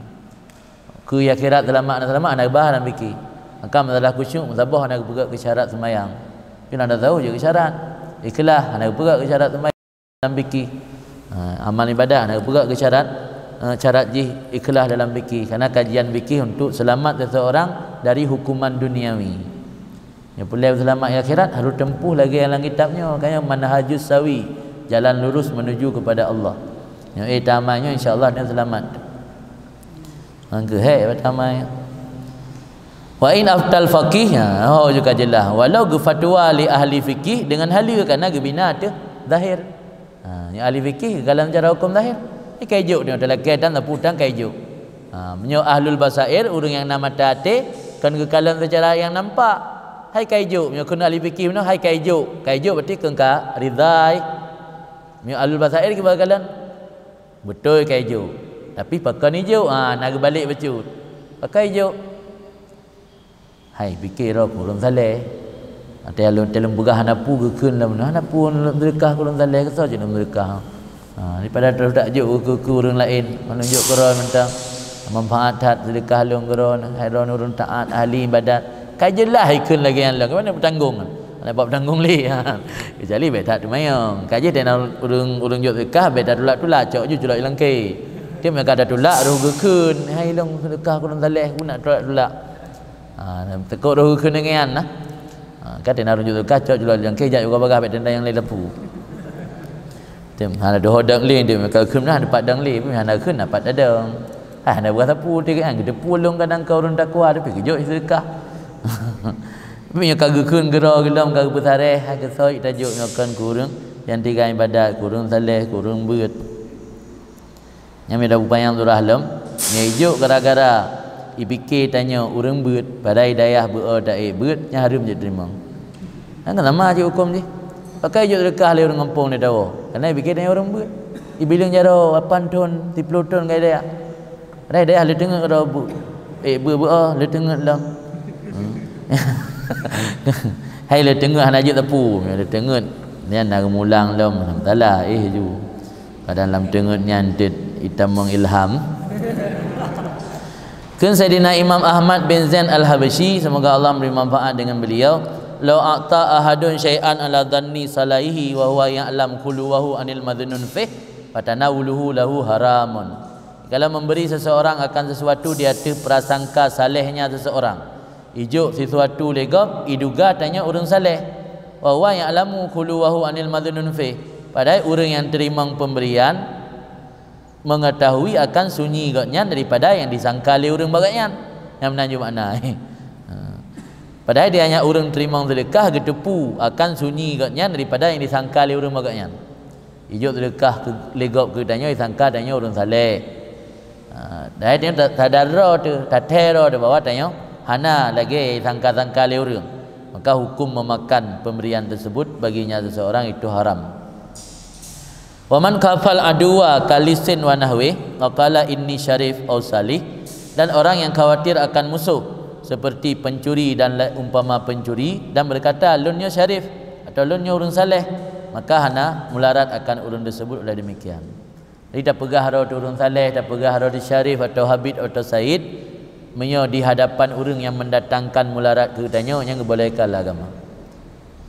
Keu akhirat selamat, hana selamat, hana geubahas lam fikih. Maka masalah khusyuk, musaboh hana geupeugah keu syarat seumayang. Keu hana tahu je keu syarat. Ikhlas hana geupeugah keu syarat seumayang. dalam fikih. Ha, amal ibadah na peugah ke syarat, eh, syarat jih ikhlas dalam fikih. Karena kajian fikih untuk selamat seseorang dari hukuman duniawi. Nyang peureulée seulamat di akhirat harus tempuh lagée nyang lam kitab nyoe, ka nyoe manhajus sawi, jalan lurus menuju kepada Allah. Nyoe eh tamat nyoe insya-Allah nyoe seulamat. Mangke hai tamat. Wa in aftal faqih, ha, oh juga jelas. Walau geufatwa lé ahli fikih dengan haleue karena geubina teuh zahir. Ha, nyoe ahli fikih geukalon secara hukum zahir. Hai kai jok nyoe talakée dan sapu utang kai jok. Ha, meunyoe ahlul basair, ureuëng nyang na mata até, kon geukalon secara nyang nampak. Hai kai jok, meunyoe kheun ahli fikih meunyoe hai kai jok. Kai jok berarti kon ka ridai. Meunyoe ahlul basair kiban geukalon, beutôi kai jok. Tapi pakon ijok, ha, na geubalek bacut. Pakon ijok. Hai, pike droe keu ureuëng saleh. Watée lôn, watée lôn peugah hana peue geukheun lom, hana peue lôn seudeukah keu ureuëng saleh, keu soe cit lôn seudeukah. Ha, daripada terus tak jok keu, keu ureuëng laén, meununjuk keudroe mantong. Manfaat that seudeukah lôn keudroe, hai droe ureuëng taat, ahli ibadat. Ka jeulaih ikheun lagée nyan lom, keupeue neutanggong? Hana bak tanggong lé. Ha. Kecuali bèk that teumanyong. Ka jih teuh na ureuëng, ureuëng jok seudeukah, bèk tatulak-tulak, cok ju culok ilangke. Teuma ka tatulak, roh geukheun, hai lôn seudeukah keu ureuëng saleh, peue nak tulak-tulak. Ha, teukok roh geukheun nyan nah. Ha, ka teuh na ureuëng jok seudeukah, cok ju lom lagée jak juga bagah bèk teuntang nyang lé lapu. Tem, hana doh dang lé, tem ka kheun nah dapat dang lé, hana kheun dapat dadang. Ha, hana buah sapu teuh kan, geuteupeue lôn kadang ka ureuëng takwa, tapi geujok seudeukah. Tapi nyoe ka geukheun keudroe geulom ka geupeusareh, ha, keu soe tajok nyoe kon keu ureuëng nyang tinggai ibadat, keu ureuëng saleh, keu ureuëng beuet. Nyang mida bupanyang surah lom, nyan ijok gara-gara ipike tanyoe ureuëng beuet, padahai dayah beuet taék beuet, nyan hareuem jeuet teurimong. Nyan kan sama jih huköm jih. Pakon ijok seudeukah lé ureuëng gampông di Dawoe, karena ipike tanyoe ureuëng beuet. Ibileueng jaroe lapan thon, siploh thon ngon dayah. Padahai dayah le teungeut keudroe beuet. Eh, beuet-beuet, oh, le teungeut lom. Hmm. Hai le teungeut hana jeuet sapu, le teungeut. Nyan na geumulang lom, salah, eh, ju. Kadang lam teungeut nyan teuh itamong ilham. Kheun Saidina Imam Ahmad bin Zain Al-Habsyi, semoga Allah memberi manfaat dengan beliau, "Lau a'ta ahadun syai'an ala dhanni salahihi wa huwa ya'lam khuluwahu anil madhnun fih, fatanawuluhu lahu haramun." Kalau memberi seseorang akan sesuatu di atas prasangka salehnya seseorang, ijok sesuatu lé gob, iduga tanyoe ureuëng saleh. Wa huwa ya'lamu khuluwahu anil madhnun fih. Padahai ureuëng nyang teurimong pemberian mengetahui akan sunyi gobnyan daripada nyang disangka lé ureuëng bak gobnyan. Nyang meunan ju makna. Ha. Padahai dia nyang ureuëng teurimong seudeukah geuteupeue akan sunyi gobnyan daripada nyang disangka lé ureuëng bak gobnyan. Ijok seudeukah keu, lé gob keu tanyoe, disangka tanyoe ureuëng saleh. Ha, dan tanyoe ta-, tadar droe teuh, tathèe droe teuh bahwa tanyoe hana lagée sangka-sangka lé ureuëng. Maka hukum memakan pemberian tersebut baginya seseorang itu haram. Wa man khafal aduwa kalisin wa nahwi, wa qala inni syarif au salih, dan orang yang khawatir akan musuh seperti pencuri dan la-, umpama pencuri dan berkata, "Lôn nyoe syarif," atau "Lôn nyoe ureuëng saleh," maka hana mularat akan ureuëng tersebut oleh demikian. Jadi tapeugah droe teuh ureuëng saleh, tapeugah droe teuh syarif atau habib atau said, meunyoe di hadapan ureuëng nyang mendatangkan mularat keu tanyoe, nyan geubolehkan lé agama.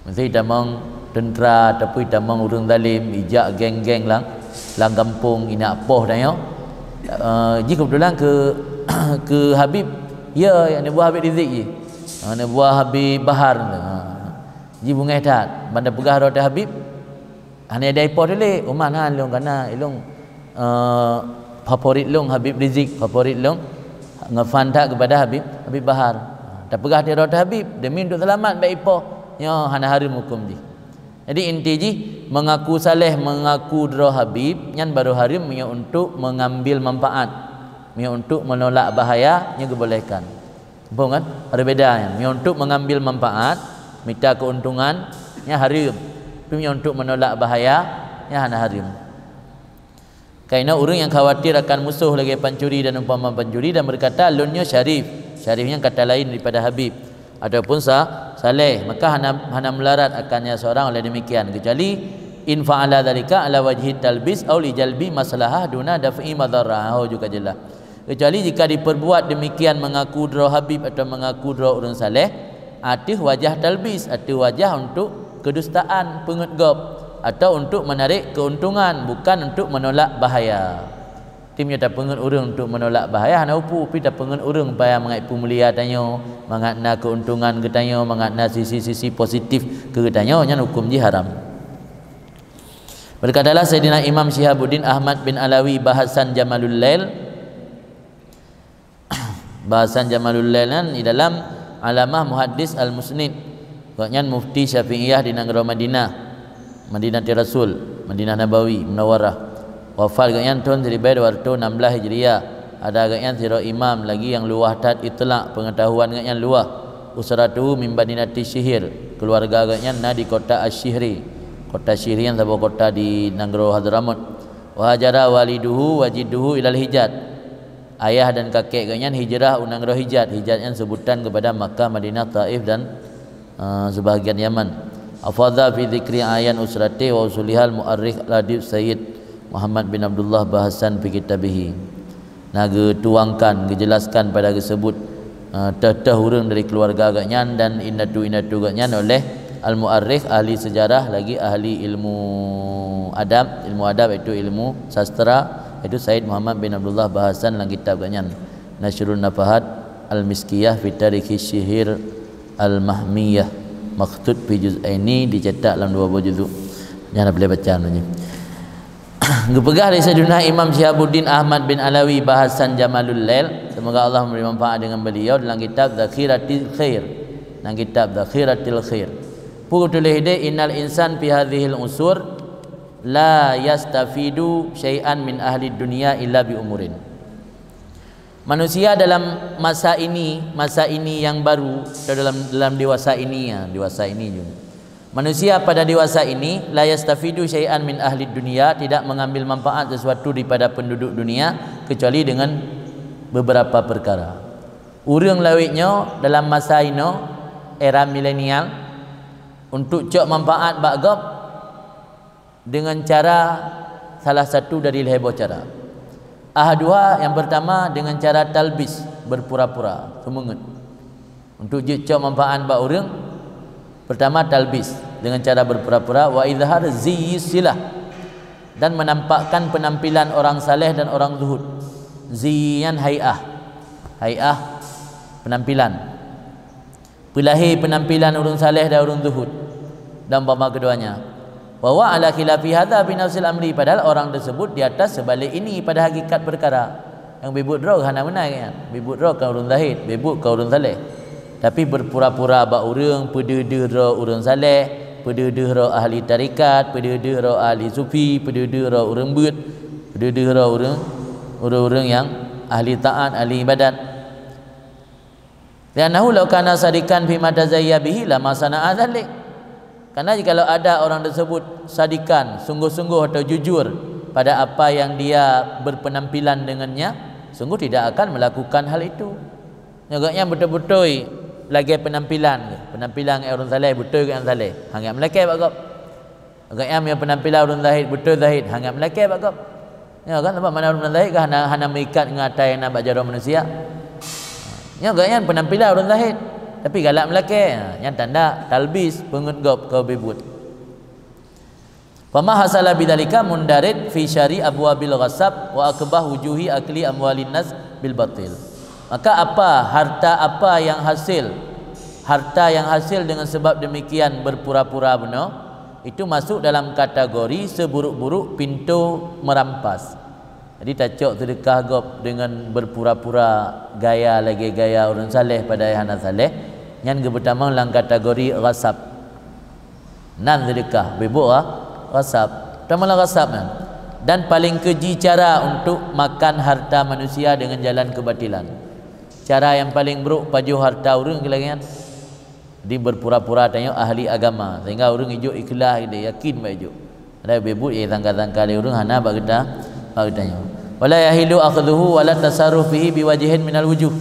Miseu itamong teuntra ataupun itamong ureuëng zalim, ijak geng-geng lam, lam gampông, inak poh tanyoe. Eh, jih keubeutulan keu, keu Habib, ya, nyang neubuet Habib Rizik jih. Ha, neubuet Habib Bahar tu. Ha. Jih beungéh that, ban tapeugah droe teuh Habib. Hana dai poh tuléh, umat han lôn kana ilôn, eh, favorit lôn Habib Rizik, favorit lôn ngefan that kepada Habib, Habib Bahar. Tapeugah teuh droe teuh Habib, demi untuk seulamat bèk ipoh. Nyoe hana hareuem huköm jih. Jadi inti jih, mengaku saleh, mengaku droe Habib, nyan baru hareuem meunyoe untuk mengambil manfaat, meunyoe untuk menolak bahaya, nyoe geubolehkan. Muphom kan? Ada beda nyan. Meunyoe untuk mengambil manfaat, mita keuntungan, nyan hareuem. Tapi meunyoe untuk menolak bahaya, nyan hana hareuem. Kaina ureuëng nyang khawatir akan musoh lagée pancuri dan umpama pancuri dan berkata, "Lôn nyoe syarif." Syarif nyan kata lain daripada habib. Ataupun sa-, saleh, maka hana, hana melarat akannya seorang oleh demikian, kecuali in fa'ala dzalika ala wajhi talbis au li jalbi maslahah duna daf'i madharrah. Oh, juga jelas. Kecuali jika diperbuat demikian mengaku droe habib atau mengaku droe ureuëng saleh, ateueh wajah talbis, ateueh wajah untuk kedustaan, peungeut gob. atau untuk menarik keuntungan, bukan untuk menolak bahaya. Tim nyoe tapeungeut ureuëng untuk menolak bahaya hana upu, tapi tapeungeut ureuëng supaya mangat peumulia tanyoe, mangat na keuntungan geutanyoe, mangat na sisi-sisi positif keu geutanyoe, nyan hukum jih haram. Berkatalah Saidina Imam Syihabuddin Ahmad bin Alawi bahasan Jamalul Lail, bahasan Jamalul Lail nyan di dalam Alamah Muhaddis Al-Musnid. Gobnyan mufti Syafi'iyah di nanggroe Madinah, Madinatul Rasul, Madinah Nabawi Munawwarah. Wafat gobnyan thon siribèe dua ratus enam belas Hijriah. Ada gobnyan sidroe imam lagi nyang luwah that itlak, peungatahuan gobnyan luwah. Usratuhu min Madinati Syihir, keuluwarga gobnyan na di kota Asy-Syihri. Kota Syihri nyan saboh kota di nanggroe Hadramaut. Wa hajara waliduhu wa jidduhu ilal Hijaz. Ayah dan kakek gobnyan hijrah u nanggroe Hijaz. Hijaz nyan sebutan kepada Makkah, Madinah, Taif dan, eh, sebahagian Yaman. Afadha fi dzikri ayan usrati wa usulihal mu'arrikh al-adib Sayyid Muhammad bin Abdullah Bahasan fi kitabihi. Na geutuangkan, geujelaskan pada geuseubut, eh, teuh-teuh ureuëng dari keuluwarga gobnyan dan indatu-indatu gobnyan oleh al-mu'arrikh, ahli sejarah, lagi ahli ilmu adab. Ilmu adab iaitu ilmu sastra, iaitu Said Muhammad bin Abdullah Bahasan lam kitab gobnyan, Nasyrun Nafahat Al-Miskiyah fi Tarikhi Syihir Al-Mahmiyah, makhtut fi juz'aini, dicetak lam dua buah juzuk. Nyan boleh baca namanya. Geupeugah lé Saidina Imam Syihabuddin Ahmad bin Alawi Bahasan Jamalul Lail, semoga Allah memberi manfaat dengan beliau, dalam kitab Zakhiratil Khair. Dalam kitab Zakhiratil Khair. Pu tuléh deh, "Innal insan fi hadhil usur la yastafidu syai'an min ahli dunya illa bi umurin." Manusia dalam masa ini, masa ini yang baru, atau dalam, dalam dewasa ini, ya, dewasa ini juga. Manusia pada dewasa ini, la yastafidu syai'an min ahli dunya, tidak mengambil manfaat sesuatu daripada penduduk dunia kecuali dengan beberapa perkara. Ureuëng lawét nyoe dalam masa inoe, era milenial, untuk cok manfaat bak gob dengan cara, salah satu dari lhée boh cara. Ahaduha, yang pertama, dengan cara talbis, berpura-pura, seumeungeut. Untuk jeuet cok manfaat bak ureuëng, pertama talbis, dengan cara berpura-pura, wa izhar ziyyi silah, dan menampakkan penampilan orang saleh dan orang zuhud. Ziyyan hai'ah. Hai'ah, penampilan. Peulahé penampilan ureuëng saleh dan ureuëng zuhud, dan umpama keduanya. Wa huwa ala khilafi hadza fi nafsil amri, padahal orang tersebut di atas sebalik ini pada hakikat perkara. Nyang beubuet droe hana meunan nyan. Beubuet droe ka ureuëng zahid, beubuet ka ureuëng saleh. Tapi berpura-pura bak ureuëng, peudeuh-deuh droe ureuëng saleh, peudeuh-deuh droe ahli tarekat, peudeuh-deuh droe ahli sufi, peudeuh-deuh droe ureuëng beuet, peudeuh-deuh droe ureuëng, ureuëng-ureuëng nyang ahli taat, ahli ibadat. Li'annahu law kana sadikan fima tazayya bihi lama sana'a dzalik. Karena jikalau ada orang tersebut sadikan, sungguh-sungguh atau jujur pada apa yang dia berpenampilan dengannya, sungguh tidak akan melakukan hal itu. Nyoe gobnyan beutôi-beutôi lagée penampilan, penampilan ureuëng saleh, beutôi gobnyan saleh, hana meulakée bak gob. Gobnyan meunyoe penampilan ureuëng zahid, beutôi zahid, hana meulakée bak gob. Nyoe kan, sabab mana ureuëng zahid kan hana, hana meuikat ngon ata nyang na bak jaroe manusia. Nyoe gobnyan penampilan ureuëng zahid, tapi galak meulakée. Ha, nyan tanda talbis, peungeut gob keu beubuet. Fama hasala bidzalika mundarid fi syari abwabil ghasab wa akbah wujuhi akli amwalin nas bil batil. Maka apa, harta apa yang hasil, harta yang hasil dengan sebab demikian berpura-pura bunoe, itu masuk dalam kategori seburuk-buruk pintu merampas. Jadi tacok seudeukah gob deungon beupura-pura gaya lagée gaya ureuëng saleh padahai hana saleh, nyan geupeutamong lam kategori ghasab. Nan seudeukah, beubuet gha-, ghasab. Tamong lam ghasab nyan. Dan paléng keuji cara untuk makan harta manusia deungon jalan keubatilan. Cara nyang paléng brok pajoh harta ureuëng lagée nyan. Di beupura-pura tanyoe ahli agama, sehingga ureuëng ijok ikhlas, dia yakin bak ijok. Ada beubuet nyang sangka-sangka lé ureuëng hana bak geuta, bak geutanyoe. Wala yahillu akhdhuhu wala tasarruf fihi biwajhin minal wujuh.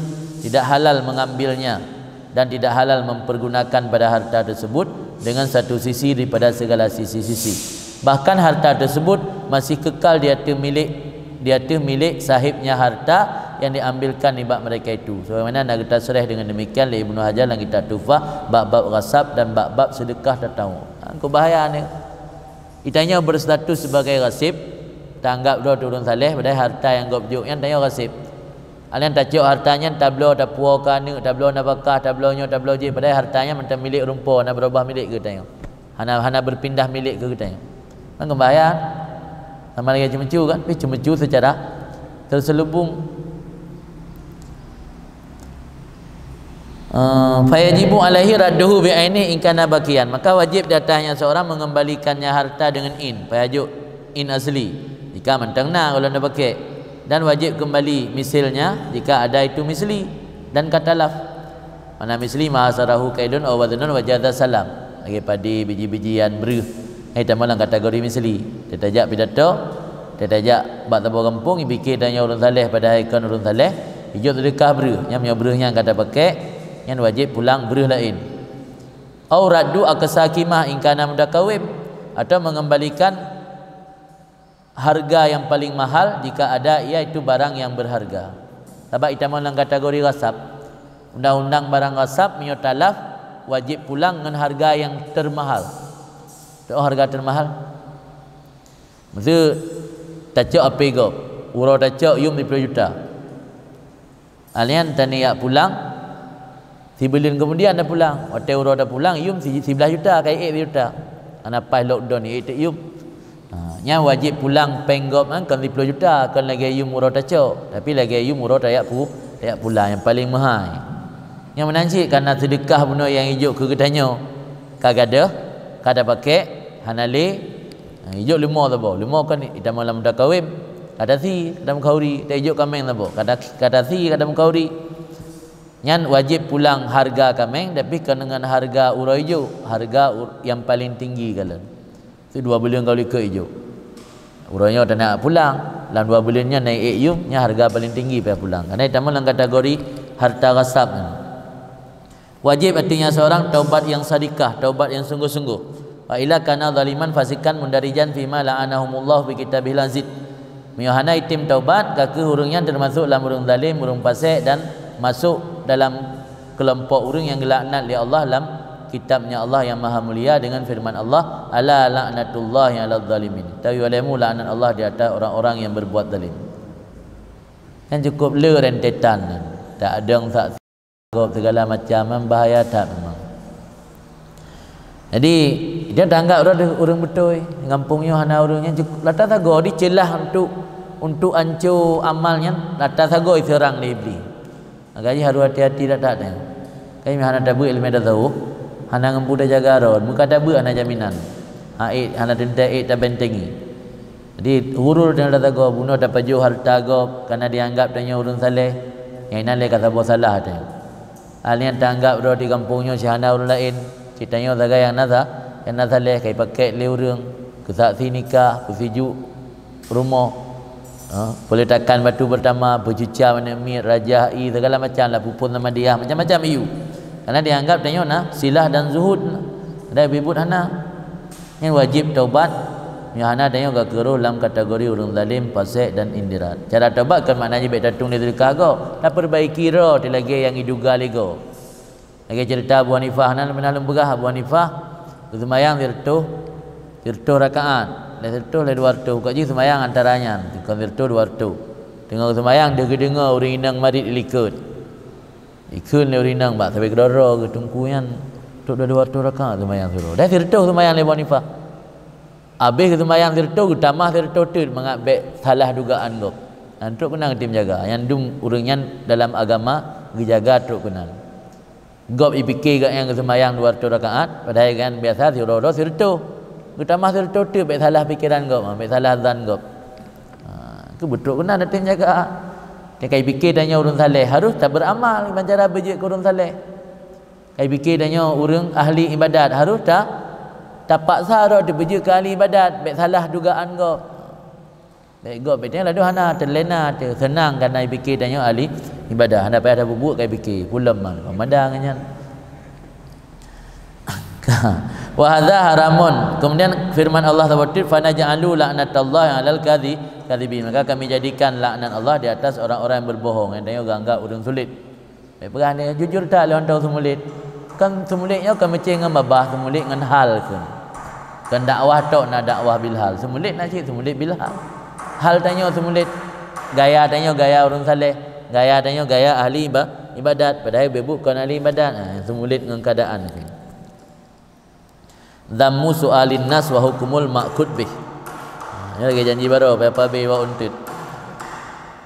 Tidak halal mengambilnya dan tidak halal mempergunakan pada harta tersebut dengan satu sisi daripada segala sisi-sisi. Bahkan harta tersebut masih kekal di ateueh milik, di ateueh milik sahibnya harta yang diambilkan nibak mereka itu. Sebagaimana na geutasreh dengan demikian lé Ibnu Hajar lam kitab Tuhfah, bab-bab ghasab dan bab-bab seudeukah tatawuk. Ha, keu bahaya ni. Geutanyoe berstatus sebagai ghasib, tanggap droe ureuëng saleh, padahai harta nyang gob jok nyan tanyoe ghasib. Alèh nyan tacok harta nyan, tabloe tapuwoe keu aneuk, tabloe nafakah, tabloe nyoe, tabloe jih, padahai harta nyan mantong milék ureuëng po, hana beurubah milék keu geutanyoe. Hana, hana berpindah milék keu geutanyoe. Kan bahaya. Sama lagée ceumeucue kan, tapi ceumeucue secara terselubung. Eh, fayajibu alaihi radduhu bi ainihi in kana baqiyan. Maka wajib di atasnya seorang mengembalikannya harta dengan in, payah jok in asli, jika mantong na gohlom na pakèk. Dan wajib kembali misilnya jika ada itu misli dan ka talaf. Mana misli ma hasarahu kailun aw waznun wa jaza salam. Lagée padé, biji-bijian, breueh. Hai tamong lam kategori misli. Tajak pidato, tajak bak saboh gampông, ipike tanyoe ureuëng saleh padahai kon ureuëng saleh, ijok seudeukah breueh. Nyan meunyoe breueh nyan ka tapakèk, nyan wajib pulang breueh laén. Au raddu aqsa qimah in kana mutakawwim, atau mengembalikan harga yang paling mahal jika ada, yaitu barang yang berharga. Sabab itamong lam kategori ghasab. Undang-undang barang ghasab meunyoe talaf, wajib pulang ngon harga yang termahal. Teuh harga termahal. Miseu tacok H P gob, uroe tacok yum siploh juta. Alèh nyan taniyak pulang, sibuleuen kemudian tapulang. Watèe uroe tapulang, yum si-, siblaih juta, ka iék sijuta. Hana paih lockdown, iék teuk yum. Ha, nyan wajib pulang péng gob nyan kon siploh juta, kon lagèe yum uroe tacok, tapi lagèe yum uroe tajak pu-, tajak pulang nyang paleng meuhai. Nyang meunan cit kana seudeukah bunoe nyang ijok keu geutanyoe. Ka gadôh, ka tapakèk, hana lé. Ha, ijok leumo saboh. Leumo kan itamong lam mutakawwim. Ka tasi, ka tamukhauri, ta ijok kaméng saboh. Ka ta-, ka tasi, ka tamukhauri. Nyan wajib pulang harga kaméng, tapi kon deungon harga uroe ijok, harga u-, nyang paleng tinggi kalon. Itu dua buleuen ka likot ijok. Uroe nyoe tanak pulang, lam dua buleuen nyan na iék yum, nyan harga paleng tinggi payah pulang. Karena itamong lam kategori harta ghasab nyan. Wajib artinya seorang taubat yang sadikah, taubat yang sungguh-sungguh. Wa illa kana zaliman fasikan mundarijan fima la'anahumullah fi kitabihil aziz. Meunyoe hana item taubat, ka kheueh ureuëng nyan teumasok lam ureuëng zalim, ureuëng fasek dan masok dalam keulompok ureuëng nyang geulaknat lé Allah lam kitab-Nya Allah nyang maha mulia dengan firman Allah, "Ala la'natullahi 'alaz zalimin." Tawi walemu laknat Allah di atas orang-orang yang berbuat zalim. Kan cukup le rentetan nyan. Tak adong saksi gob segala macam, bahaya that memang. Jadi, dia tanggap ureuëng, ureuëng beutôi, gampông nyoe hana ureuëng nyan cukup. Lata sagoe diceulah untuk, untuk anco amal nyan, lata sagoe iseurang lé Iblih. Maka jih harôh hati-hati that-that nyan. Kan hana tabeuet ilmu tasawuf, hana ngon peue tajaga droe, muka tabeuet hana jaminan. Ha, ék, hana teuntèe ék tabentengi. Jadi, hurul tanyoe lata sagoe, bunoe tapajoh harta gob, karena dianggap tanyoe ureuëng saleh, nyang inan lé ka saboh salah tanyoe. Hal nyan tanggap droe di gampông nyoe si hana ureuëng laén, cit tanyoe sagai nyang na sa-, nyang na saleh, ka ipakèk lé ureuëng, keu saksi nikah, keu sijuek rumoh, ha, peletakan batu pertama, peucuca aneuk miet, rajah ie, segala macam lah, pupon sama diah, macam-macam iyu. Karena dianggap tanyoe na silah dan zuhud, ada bibut hana. Nyan wajib taubat, meunyoe hana tanyoe ka keurôh lam kategori ureuëng zalim, fasek dan indirat. Cara taubat kon makna jih bèk tatueng lé seudeukah gob, tapeurbaiki droe lagèe nyang iduga lé gob. Lagèe ceurita Abu Hanifah, hana pernah lôn peugah Abu Hanifah geuseumayang sireutôh, sireutôh rakaat, lhèe sireutôh, lhèe dua reutôh, buka jih seumayang antara nyan, kon sireutôh dua reutôh. Teungoh geuseumayang, deuh geudeungoe ureuëng inong marit ilikot. Ikheun lé ureuëng inong bak sabe keudroe-droe geuh teungku nyan, trok dua-dua reutôh rakaat seumayang sireutôh. Dan sireutôh seumayang lé Abu Hanifah. Abéh geuseumayang sireutôh, geutamah sireutôh teuk mangat bèk salah dugaan gob. Nyan trok keunan tem jaga. Nyan dum ureuëng nyan dalam agama geujaga trok keunan. Gob ipike gobnyan geuseumayang dua reutôh rakaat, padahai gobnyan biasa siuroe-uroe sireutôh. Geutamah sireutôh teuk bèk salah pikeran gob, bèk salah zan gob. Ha, keu beutrok keunan tem jaga. Nyang ka ipike tanyoe ureuëng saleh, harôh taberamal ban cara beujeuet keu ureuëng saleh. Ka ipike tanyoe ureuëng ahli ibadat, harôh ta-, tapaksa droe teuh beujeuet keu ahli ibadat, bèk salah dugaan gob. Bèk gob, bèk tanyoe ladôm hana, teulena teuh, seunang karena ipike tanyoe ahli ibadat. Hana payah tabubuet ka ipike, pulom man, pemandang nyan. Wa hadza haramun. Kemudian firman Allah Taala, "Fa naj'alu la'natallahi 'alal kadzi-, kadzibin." Maka kami jadikan laknat Allah di atas orang-orang yang berbohong, nyang tanyoe geuanggap ureuëng sulet. Bèk peugah nyan, jujur that lé mantong seumulet. Kan seumulet nyoe kan meucé ngon babah, seumulet ngon hal kheun. Kon dakwah tok na dakwah bil hal. Seumulit na cit seumulit bil hal. Hal tanyoe seumulit, gaya tanyoe gaya ureuëng saleh, gaya tanyoe gaya ahli iba-, ibadat, padahai beubuet kon ahli ibadat. Ha, seumulit ngon keadaan. Dzammu su'alin nas wa hukmul ma'khud bih. Ha, nyoe lagée janji baroe, payah pabé bak untut.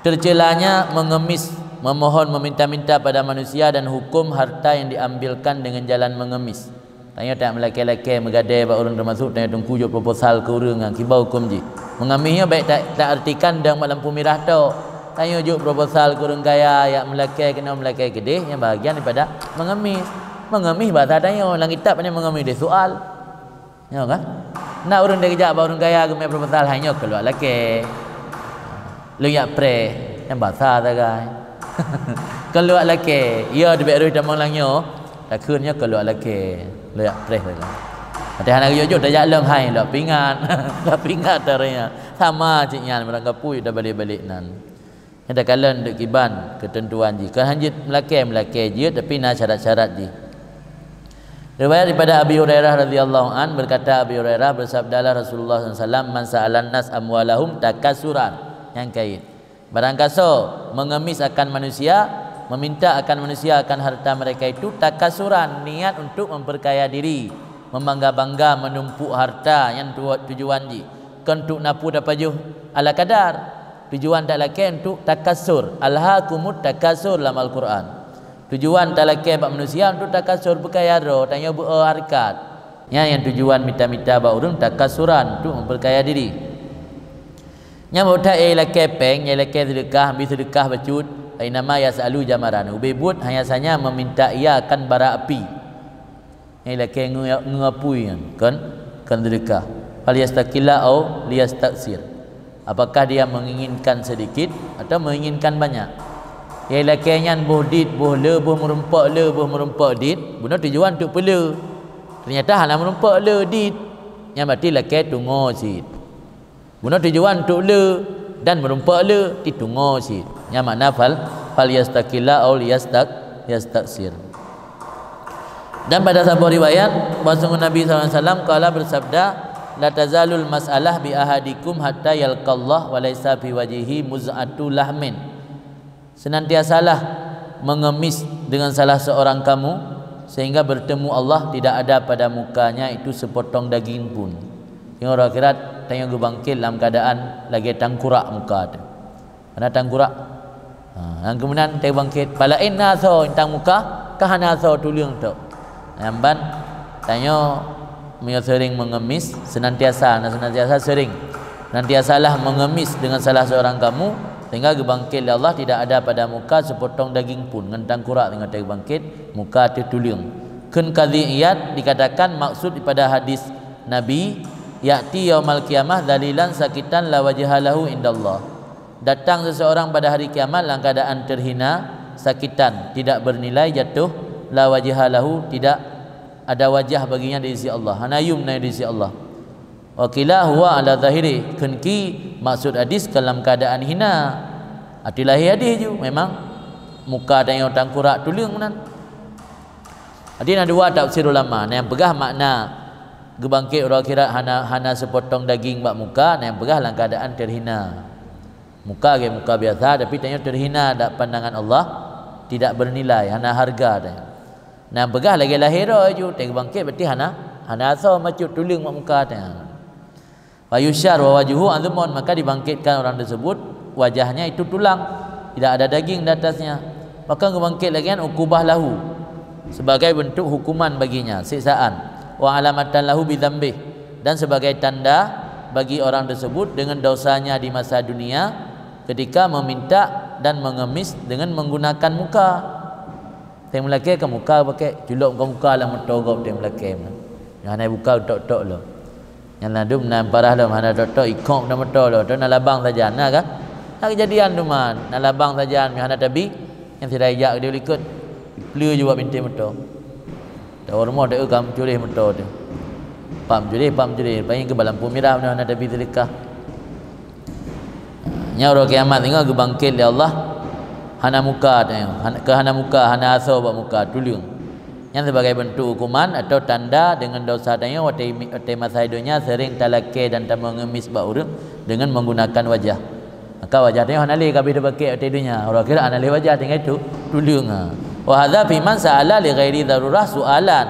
Tercelanya mengemis, memohon, meminta-minta pada manusia dan hukum harta yang diambilkan dengan jalan mengemis. Tanyoe tak meulakée-lakée meugadée bak ureuëng, teumasuk tanyoe teungku jok proposal keu ureuëng nyan, kiban huköm jih. Mengemis nyoe bék ta-, taartikan dong bak lampu mirah tok. Tanyoe jok proposal keu ureuëng kaya, jak meulakée keunoe meulakée keudeh, nyan bahagian daripada mengemis. Mengemis bahasa tanyoe, lam kitab nyan mengemis deh soal. Nyoe kan? Na ureuëng deh geujak bak ureuëng kaya geumé proposal, hai nyoe keuluak lakée. Lôn jak preh, nyan basa sagai. Keuluak lakée, ya dibék rui tamong lam nyoe, takheun nyoe keuluak lakée. Lôn jak preh sagai. Watée hana geujok-jok tajak lom hai, lok pingat. Lok pingat taré nyan. Sama cit nyan, meurangkapeue tabalek-balek nan. Nyan takalon deuk kiban keuteuntuan jih. Kon hana jeuet meulakée-meulakée jeuet, tapi na syarat-syarat jih. Riwayat daripada Abi Hurairah radhiyallahu an, berkata Abi Hurairah, bersabdalah Rasulullah sallallahu alaihi wasallam, "Man sa'alan nas amwalahum takasuran." Nyang kait. Barang kasoe mengemis akan manusia, meminta akan manusia akan harta mereka itu takasuran, niat untuk memperkaya diri, membangga-bangga, menumpuk harta nyang tu-, tujuan jih. Kon untuk napu tapajoh ala kadar. Tujuan talakée untuk takasur. Alhakumut takasur lam Al-Quran. Tujuan talakée bak manusia untuk takasur, beukaya droe, tanyoe beu hareukat. Nyan nyang tujuan mita-mita bak ureuëng takasuran untuk memperkaya diri. Nyang bak that nyang lakée péng, nyang lakée seudeukah, bi seudeukah bacut, fa innama yas'alu jamaran. Ubé buet hanya sanya meminta ia akan bara api. Nyang lakée nge-, ngeupui nyan, kon, kon seudeukah. Fal yastaqilla au liyastaksir. Apakah dia menginginkan sedikit atau menginginkan banyak? Nyang lakée nyan boh dit, boh le, boh meurumpok le, boh meurumpok dit, bunoe tujuan untuk peule. Ternyata hana meurumpok le dit. Nyan berarti lakée tungoe cit. Bunoe tujuan untuk le dan meurumpok le, titungoe cit. Nyan makna fal, fal yastaqilla au liyastaq-, yastaksir. Dan pada saboh riwayat, bahwasanya Nabi sallallahu alaihi wasallam qala bersabda, "La tazalul mas'alah bi ahadikum hatta yalqallah wa laisa fi wajhihi muz'atu lahmin." Senantiasalah mengemis dengan salah seorang kamu, sehingga bertemu Allah tidak ada pada mukanya itu sepotong daging pun. Teungoh uroe akhirat, tanyoe geubangket lam keuadaan lagée tangkurak muka teuh. Hana tangkurak. Ha, nyang keumudian teubangket, palaén na asoe intan muka, ka hana asoe tuleueng tok. Nyang ban, tanyoe meunyoe seuring mengemis, senantiasa, na senantiasa seuring. Senantiasalah mengemis dengan salah seorang kamu, sehingga geubangket lé Allah tidak ada pada muka sepotong daging pun. Ngon tangkurak teungoh teubangket, muka teuh tuleueng. Kheun Qadhi Iyad dikatakan maksud daripada hadis Nabi, "Ya'ti yaumal qiyamah dzalilan sakitan la wajha lahu indallah." Datang seseorang pada hari kiamat dalam keadaan terhina, sakitan, tidak bernilai, jatuh, la wajha lahu, tidak ada wajah baginya di sisi Allah. Hana yum na di sisi Allah. Wa qila huwa ala zahiri, kheun ki maksud hadis dalam keadaan hina. Arti lahé hadis ju, memang muka tanyoe tangkurak tuleueng meunan. Jadi na dua tafsir ulama. Na nyang peugah makna geubangket uroe akhirat hana, hana sepotong daging bak muka, na nyang peugah lam keadaan terhina. Muka lagée muka biasa, tapi tanyoe terhina dak pandangan Allah, tidak bernilai, hana harga tanyoe. Na nyang peugah lagée lahé droe ju, teubangket berarti hana, hana asoe bacut tuleueng bak muka tanyoe. Fayusyar wa wajhu azmun, maka dibangkitkan orang tersebut, wajahnya itu tulang, tidak ada daging di atasnya. Maka geubangket lagée nyan ukubah lahu, sebagai bentuk hukuman baginya, siksaan. Wa alamatan lahu bidzambih, dan sebagai tanda bagi orang tersebut dengan dosanya di masa dunia ketika meminta dan mengemis dengan menggunakan muka. Teuh meulakée ka muka pakai, culok muka-muka lam moto gob teuh meulakée meunan. Nyang hana buka tok-tok lom. Nyang ladum na parah lom, hana tok-tok, ikok na moto lom. Tok na labang sajan, na kan? Na keujadian teuma, na labang sajan, nyang hana tabi, nyang sidai jak di likot. Pleu ju bak bintéh moto. Tawoe rumoh teu kam curéh moto teuh. Pam curéh, pam curéh, paling keu bak lampu mirah, hana tabi seudeukah. Nyoe uroe kiamat teungoh geubangket lé Allah, hana muka teuh, hana, keu hana muka, hana asoe bak muka, tuleueng. Nyan sebagai bentuk hukuman atau tanda deungon dosa tanyoe watée, watée masa donya sering talakée dan tameungemis bak ureuëng deungon menggunakan wajah. Maka wajah tanyoe hana lé kabeh tabakée watée donya. Uroe akhirat hana lé wajah, tinggai tu tuleueng. Ha. Wa hadza fi man sa'ala li ghairi darurah su'alan.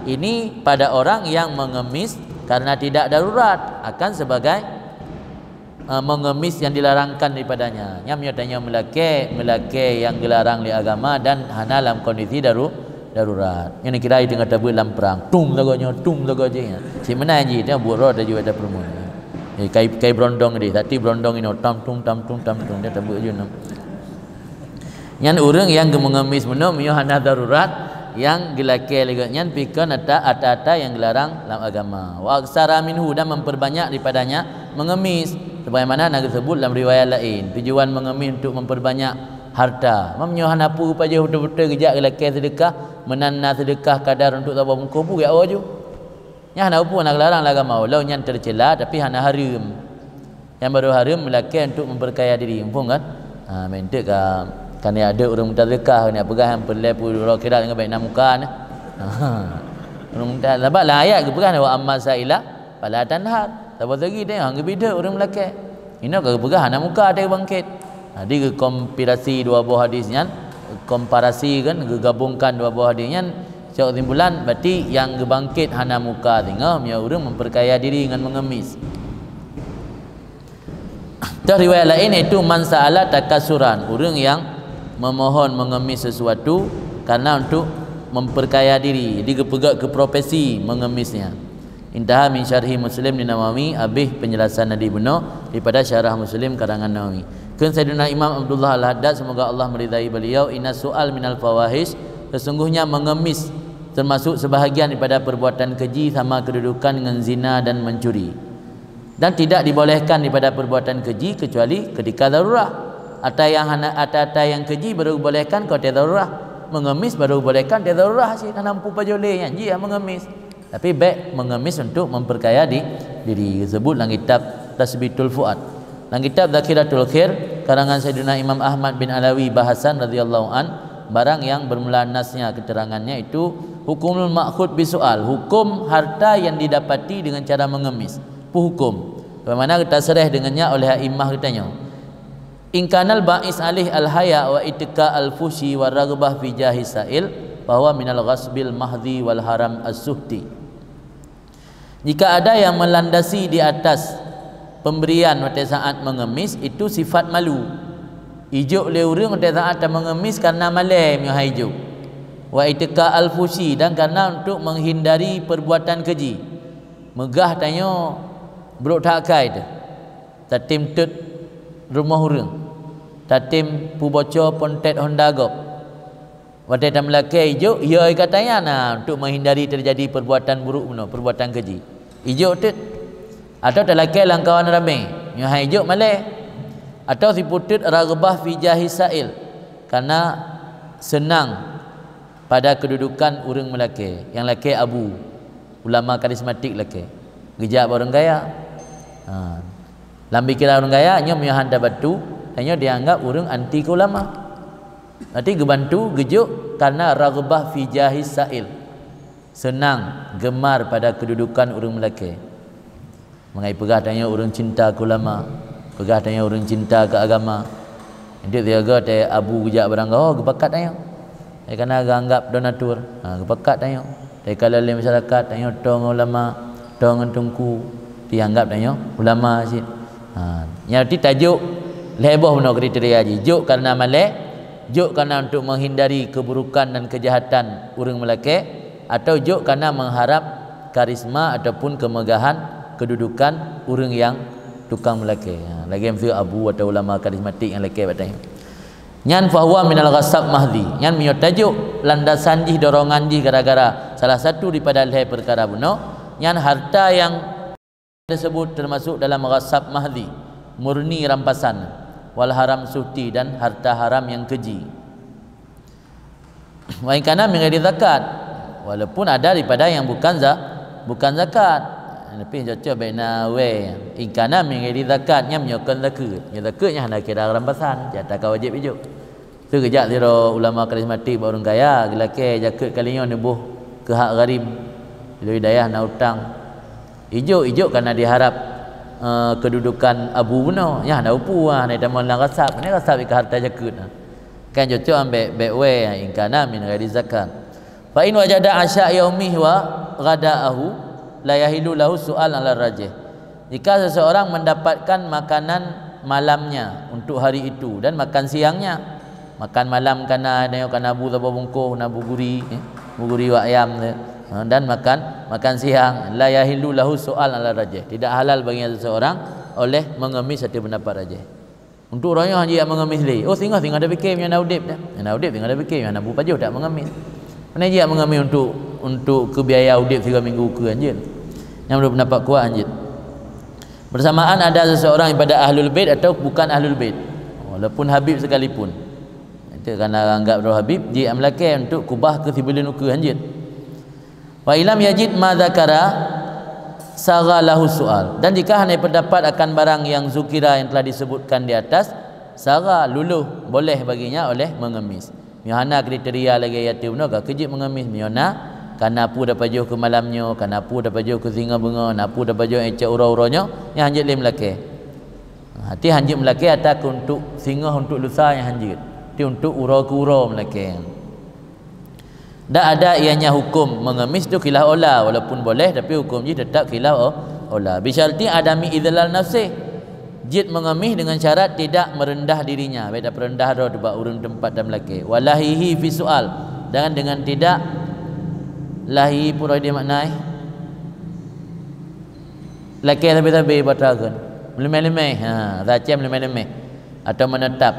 Ini pada orang yang mengemis karena tidak darurat, akan sebagai, eh, mengemis yang dilarangkan daripadanya. Nyam nyoe tanyoe meulakée, meulakée yang geularang lé agama dan hana lam kondisi daru-, darurat. Nyoe kira teungoh tabeuet lam prang. Tum lagoe nyoe, tum lagoe jih. Cit meunan jih, dia buet roh dah jual dah perumun. Eh, kai, kai berondong deh, tapi berondong ini tam tum, tam tum, tam tum, dia tabeuet je nyoe. Nyan ureuëng nyang geumeungemis meunoe meunyoe hana darurat nyang geulakée lé geuh nyan pih kon ata-ata nyang geularang lam agama. Wa aksara minhu, dan memperbanyak daripadanya mengemis. Sebagaimana na geuseubut lam riwayat laén, tujuan mengemis untuk memperbanyak harta. Meunyoe hana peue pajoh beutôi-beutôi geujak geulakée seudeukah, meunan na seudeukah kadar untuk saboh bungkôh bu ya awak ju. Nyan hana peue na geularang lam agama, walau nyan tercela tapi hana hareuem. Nyang barô hareuem meulakée untuk memperkaya diri, muphom kan? Ha, meunteuka kan ya ada ureuëng meuta seudeukah, kan ya peugah nyang peureulée peuet uroe akhirat ngon baik na muka neh. Ha. Ureuëng meuta, sabab lam ayat geupeugah, "Wa amma sa'ila fala tanhar." Saboh segi teuh han geubideuek ureuëng meulakée. Inoe ka geupeugah hana muka teuh bangkét. Jadi geukompilasi dua boh hadis nyan, komparasi kan, geugabungkan dua boh hadis nyan, cok kesimpulan, berarti nyang geubangkét hana muka singoh meunyoe ureuëng memperkaya diri ngon mengemis. Teuh riwayat laén, yaitu man sa'ala takasuran, ureuëng nyang memohon mengemis sesuatu karena untuk memperkaya diri, jadi geupeugét keu profesi mengemisnya. Intaha min syarhi Muslim li Nawawi, habéh penjelasan Nabi bunoe daripada syarah Muslim karangan Nawawi. Kheun Sayyidina Imam Abdullah Al-Haddad, semoga Allah meridai beliau, "Inna su'al minal fawahish, sesungguhnya mengemis termasuk sebahagian daripada perbuatan keji sama kedudukan dengan zina dan mencuri." Dan tidak dibolehkan daripada perbuatan keji kecuali ketika darurat. Ata nyang hana, ata-ata nyang keji baru bolehkan keu watée darurat. Mengemis baru bolehkan watée darurat, cit hana mampu pajoh lé nyan, jih ya mengemis. Tapi bék mengemis untuk memperkaya di, diri. Disebut dalam kitab Tasbitul Fuad. Dalam kitab Zakhiratul Khair karangan Sayyidina Imam Ahmad bin Alawi bahasan radhiyallahu an, barang yang bermula nasnya keterangannya itu hukumul ma'khud bisual, hukum harta yang didapati dengan cara mengemis. Peue hukum? Bagaimana geutasreh deungon nyan oleh a'immah geutanyoe. In kanal ba'is alih al-haya wa ittiqa al-fuhsyi wa raghbah fi jahi sa'il, bahwa minal ghasbil mahdhi wal haram as-suhti. Jika ada yang melandasi di atas pemberian watée saat mengemis, itu sifat malu. Ijok lé ureuëng watée saat mengemis karena malée meunyoe han ijok. Wa ittiqa al-fuhsyi, dan karena untuk menghindari perbuatan keji. Meugah tanyoe brok that akai teuh. Tatem teut rumoh ureuëng. Tatem peuboco pontet honda gob. Watée tameulakée ijok, yo kata nyan na untuk menghindari terjadi perbuatan buruk bunoe, perbuatan keji. Ijok teut. Atau talakée lam kawan ramé, nyoe han ijok malée. Atau siputeut raghbah fi jahi sa'il, karena senang pada kedudukan ureuëng meulakée, nyang lakée abu, ulama karismatik lakée, geujak bak ureuëng kaya. Ha. Lam pikiran ureuëng kaya, nyoe meunyoe han tabatu, tanyoe dianggap ureuëng anti keu ulama. Berarti geubantu, geujok karena raghbah fi jahi sa'il. Senang, gemar pada kedudukan ureuëng meulakée. Mangat peugah tanyoe ureuëng cinta keu ulama, peugah tanyoe ureuëng cinta keu agama. Enteuk siaga teu abu geujak barangkaho geupakat tanyoe. Nyang kana geuanggap donatur, ha, geupakat tanyoe. Teu ka lé masyarakat tanyoe toe ngon ulama, toe ngon teungku, dianggap tanyoe ulama cit. Ha, nyan berarti tajok lhée boh bunoe kriteria jih. Jok karena malée, jok karena untuk menghindari keburukan dan kejahatan ureuëng meulakée, atau jok karena mengharap karisma ataupun kemegahan kedudukan ureuëng nyang tukang meulakée. Ha, lagée miseue abu atau ulama karismatik nyang lakée bak tanyoe. Nyan fahuwa minal ghasab mahdhi. Nyan meunyoe tajok landasan jih, dorongan jih gara-gara salah satu daripada lhée peukara bunoe, nyan harta nyang tersebut termasuk dalam ghasab mahdhi, murni rampasan, wal haram suhti, dan harta haram nyang keji. Wa in kana min ghairi zakat, walaupun ada daripada yang bukan za-, bukan zakat. Tapi cocok baik na we, in kana min ghairi zakat, nyan meunyoe kon zakat. Nyoe zakat nyan hana kira rampasan, nyata ka wajib ijok. Teu geujak sidroe ulama karismatik bak ureuëng kaya, geulakée jakeuet kali nyoe neuboh Keu hak gharim, lé dayah na utang. Ijok-ijok kana diharap, eh, keududukan abu bunoe. Nyan na upu, ah, na tamong lam rasab. Ni rasab ikat harta jakeuet, ah. Kan cocok ambek, bek we, ah, in kana min ghairi zakat. Fa in wajada asya yaumih wa ghadaahu la yahilu lahu su'al ala rajih. Jika seseorang mendapatkan makanan malamnya untuk hari itu dan makan siangnya, makan malam kana, nyoe kana bu saboh bungkôh, na bu guri, eh, bu guri wak ayam tu, ha, dan makan, makan siang, la yahilu lahu su'al ala rajih. Tidak halal bagi seseorang oleh mengemis satu pendapat rajih. Untuk uroe nyoe hana jijak mengemis lé. Oh, singoh, singoh tapike meunyoe na udeb dah. Meunyoe na udeb, singoh tapike meunyoe na bu pajoh tak mengemis. Mana jijak mengemis untuk, untuk keu biaya udeb tiga minggu ke anjeut. Nyang menurut pendapat kuat anjeut. Bersamaan ada seseorang daripada ahlul bait atau bukan ahlul bait, walaupun habib sekalipun. Itu karena anggap droe habib, jijak meulakée untuk kubah keu sibuleuen ukeue anjeut. Wa ilam yajid ma dzakara, saga lahu su'al. Dan jika hana pendapat akan barang yang zukira yang telah disebutkan di atas, saga, luluh, boleh baginya oleh mengemis. Meunyoe hana kriteria lagée yatim nyoe, ka keujeuet mengemis. Meunyoe na, kana peue tapajoh keu malam nyoe, kana peue tapajoh keu singoh beungoh, na peue tapajoh ék cok uroe-uroe nyoe, nyan hanjeuet lé meulakée. Hati hanjeuet meulakée ata keu untuk singoh, untuk lusa, nyan hanjeuet. Tapi untuk uroe keu uroe meulakée. Dan ada ianya hukum mengemis tu khilaf aula, walaupun boleh tapi hukum jih tetap khilaf au-, aula. Bisyarti adami idlal nafsih. Jeuet mengemis dengan syarat tidak merendah dirinya, beda perendah droe bak ureuëng teumpat dan meulakée. Walahihi fi sual, dan dengan tidak lahi pura dia maknai. Lakée sabe-sabe bak tageun. Meuleumeh-leumeh. Ha, sacem meuleumeh-leumeh. Atau menetap.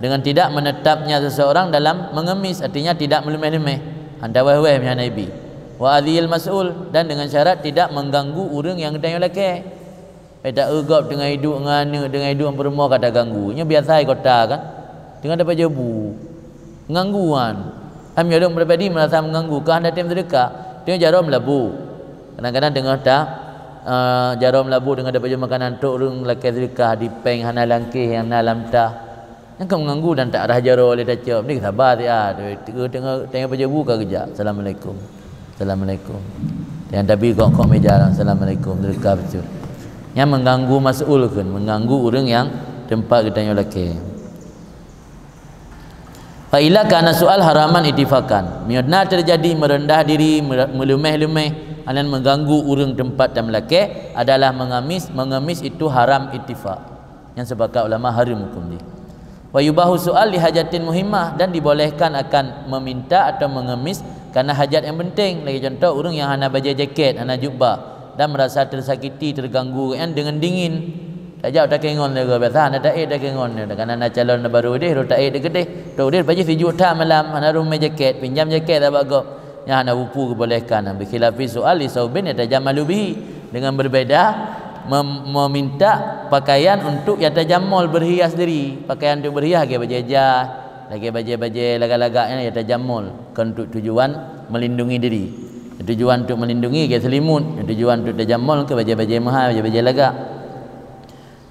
Dengan tidak menetapnya seseorang dalam mengemis, artinya tidak meuleumeh-leumeh. Hana wéh-wéh meuhana ibi. Wa adhil mas'ul, dan dengan syarat tidak mengganggu ureuëng nyang geutanyoe lakée. Eh, ta eu gob teungoh iduek ngon aneuk, teungoh iduek ngon peurumoh ka taganggu. Nyoe biasa di kota kan. Teungoh tapajoh bu. Gangguan. Am nyodong pribadi merasa mengganggu, ka hana tem sedekah. Teungoh jaroe meulabu. Kadang-kadang teungoh ta, eh, jaroe meulabu teungoh tapajoh makanan trok ureuëng lakée sedekah di péng hana langkeh nyang na lam tah. Nyang ka mengganggu dan tak rhah jaroe lé tacok. Ni sabar siat. Teungoh, teungoh, teungoh pajoh bu ka geujak. Assalamualaikum. Assalamualaikum. Nyang tabi kok-kok meja, assalamualaikum. Sedekah beutôi. Nyang mengganggu mas'ul kheun, mengganggu ureuëng nyang teumpat geutanyoe lakée. Fa illa kana su'al haraman ittifaqan. Meunyoe na terjadi merendah diri, mere-, meuleumeh-leumeh, anan mengganggu ureuëng teumpat dan meulakée adalah mengemis, mengemis itu haram ittifaq. Nyang sepakat ulama hareuem huköm jih. Wa yubahu su'al li hajatin muhimmah, dan dibolehkan akan meminta atau mengemis karena hajat yang penting. Lagée contoh, ureuëng nyang hana bajée jaket, hana jubah, dan merasa tersakiti, terganggu, kan, dengan dingin. Tajak takengon lé, biasa hana taék takengon, karena na calon baru deh, ro taék deh keudeh. Tok deh bajée sijuek that malam, hana rumé jaket, pinjam jaket bak gob. Nyan hana bupu geubolehkan. Bi khilafi su'al li saubin yatajammalu bihi. Dengan berbeda mem-, meminta pakaian untuk yatajammul, berhias diri. Pakaian untuk berhias lagée bajée jah, lagée bajée-bajée lagak-lagak nyan yatajammul, kon untuk tujuan melindungi diri. Tujuan untuk melindungi ke selimut, tujuan untuk tajammul ke bajée-bajée meuhai, bajée-bajée lagak.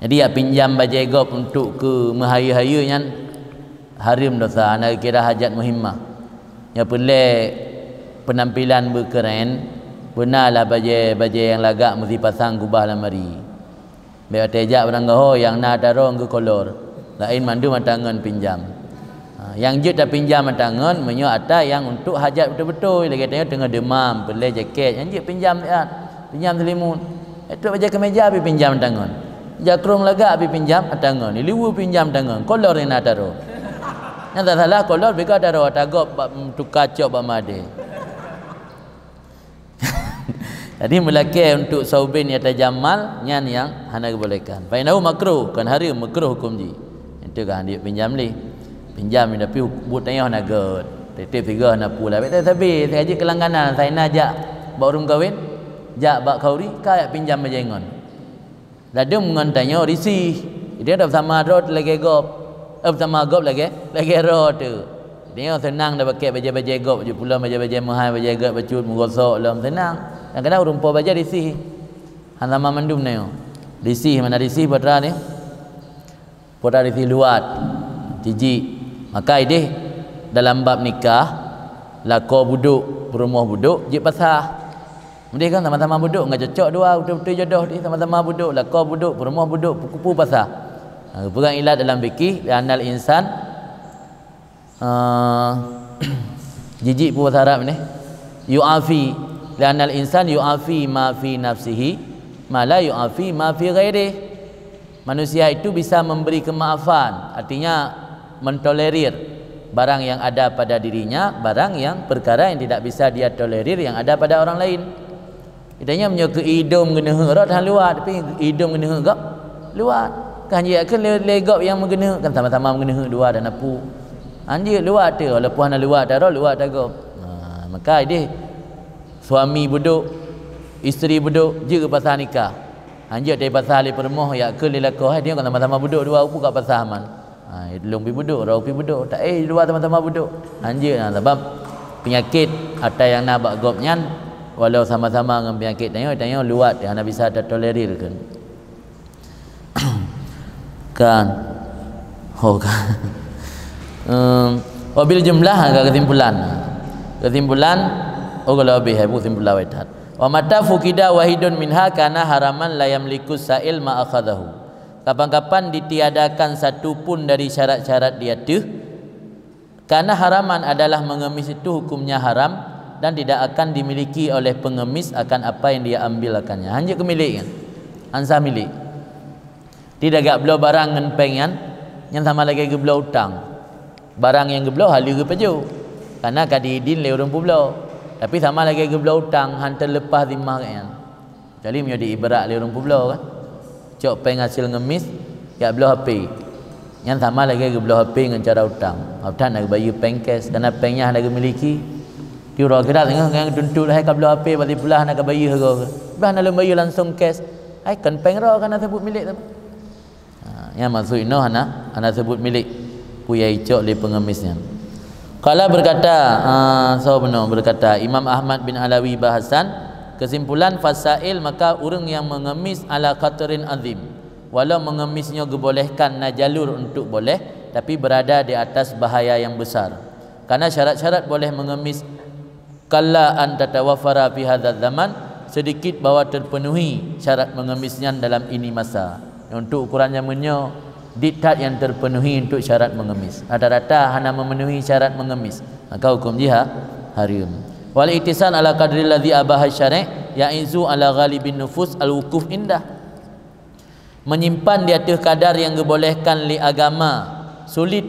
Jadi, ya pinjam bajée gob untuk keu meuhayeue-hayeue nyan hareuem dosa, hana kira hajat muhimmah. Nyoe peureulée penampilan beukeuren, beuna lah bajée-bajée nyang lagak meusipasang kubah lamari. Bék watée jak barangkaho nyang na ata droe geukolor, laén mandum ata ngon pinjam. Ha, nyang jeuet tapinjam ata ngon meunyoe ata nyang untuk hajat beutôi-beutôi, lagée tanyoe teungoh deumam, peureulée jaket, nyang jeuet pinjam siat, pinjam selimut. Eh, trok bajée keumeja pih pinjam ata ngon. Jakrong lagak pih pinjam ata ngon. Liwu pinjam ata ngon. Kolor nyang na ata droe. Nyang tak salah kolor bika ata droe, ata gob bak, tuka cok bak madé. Jadi, meulakée untuk saubin yatajammal, nyan nyang hana geubolehkan. Fa innahu makruh, kon hareuem, makruh huköm jih. Itu kan dia pinjam lé. Pinjam, tapi buet tanyoe hana gét. Tiep-tiep sigoe hana peue lah. Bék sabe, sabe keulangganan, saina jak bak ureuëng kawén, jak bak khauri, ka jak pinjam bajée ngon. Ladum ngon tanyoe risih. Jadi, dak sama droe lagée gob. Eh, sama gob lagée, lagée droe tu. Tanyoe seunang dak pakai bajée-bajée gob, jipulom bajée-bajée meuhai, bajée gob bacut, meugosok lom seunang. Kadang-kadang ureuëng po bajée risih. Hana sama mandum tanyoe. Risih, mana risih, putra ni? Putra risih luwat, jijik. Maka ideh dalam bab nikah, Lakoe budok, peurumoh budok, jeuet pasah. Meudeh kan sama-sama budok, nggak cocok dua, beutôi-beutôi jodoh di sama-sama budok, lakoe budok, peurumoh budok, peue-peue pasah. Ha, geupeugah ilat dalam fikih, li'annal insan, eh, jijik peue bahasa Arab ni? Yu'afi, li'annal insan yu'afi ma fi nafsihi, ma la yu'afi ma fi ghairih. Manusia itu bisa memberi kemaafan, artinya mentolerir barang yang ada pada dirinya, barang yang, perkara yang tidak bisa dia tolerir yang ada pada orang lain. Kita nyoe meunyoe keu idong geuneuheuk rot han luwat, tapi idong geuneuheuk gob luwat. Kan jeuet keu lé, lé gob nyang meugeuneuheuk, kan sama-sama meugeuneuheuk dua dan apu. Han jeuet luwat teuh, walaupun hana luwat taroh, luwat tagob. Ha, maka ideh suami budok, isteri budok, jeuet keu pasah nikah. Han jeuet teuh pasah lé peurumoh, jak keu lé lakoe, hai, dia kan sama-sama budok dua, upu ka pasah man. Ha, lôn pi budok, droe pi budok. Tak, eh, dua sama-sama budok. Han jeuet, ha, sabab peunyakét ata nyang na bak gob nyan, walau sama-sama ngon peunyakét tanyoe, tanyoe luwat, hana bisa tatolerir kan. Kan. Oh, kan. Em, wabil jumlah, ha, ka kesimpulan. Kesimpulan, oh, kalau habéh, hai, kesimpulan wai that. Wa mata fuqida wahidun minha kana haraman la yamliku sa'il ma akhadahu. Kapan-kapan ditiadakan satu pun dari syarat-syarat di ateuh, karena haraman adalah mengemis itu hukumnya haram dan tidak akan dimiliki oleh pengemis akan apa yang dia ambil akannya. Han jeuet keu milék nyan. Han sah milék. Tidak gak bloe barang ngon péng nyan, nyan sama lagée geubloe utang. Barang nyang geubloe haleue geupajoh. Karena ka diidin lé ureuëng peubloe. Tapi sama lagée geubloe utang, han teuleupah zimmah geuh nyan. Kecuali meunyoe diibrat lé ureuëng peubloe kan. Cok péng hasil ngemis, jak bloe H P. Nyan sama lagée geubloe H P ngon cara utang. Utang na geubayeue péng cash, karena péng nyan hana geumiliki. Di uroe akhirat ngon nyang tuntot hai ka bloe H P, berarti pula hana ka bayeue harga. Bah na lôn bayeue langsung cash. Hai kan péng roh kana seubut milék tu. Ha, nyang maksud inoe hana, hana seubut milék peue nyang icok lé peungemis nyan. Qala berkata, ah, soe bunoe berkata, Imam Ahmad bin Alawi bahasan, kesimpulan fasail, maka ureuëng nyang meungemis ala khatarin azim. Walau meungemis nyoe geubolehkan na jalur untuk boleh, tapi berada di atas bahaya yang besar. Karena syarat-syarat boleh meungemis Qalla an tatawaffara fi hadzal zaman, sedikit bahwa terpenuhi syarat meungemis nyan dalam ini masa. Untuk ukuran jameun nyoe, dit that nyang terpenuhi untuk syarat meungemis. Rata-rata hana memenuhi syarat meungemis, maka hukum jih ha-, hareuem. Wal iktisar ala qadri ladzi abaha syari', yaizu ala ghalibin nufus al wukuf indah. Menyimpan di ateueh kadar nyang geubolehkan lé agama, sulit,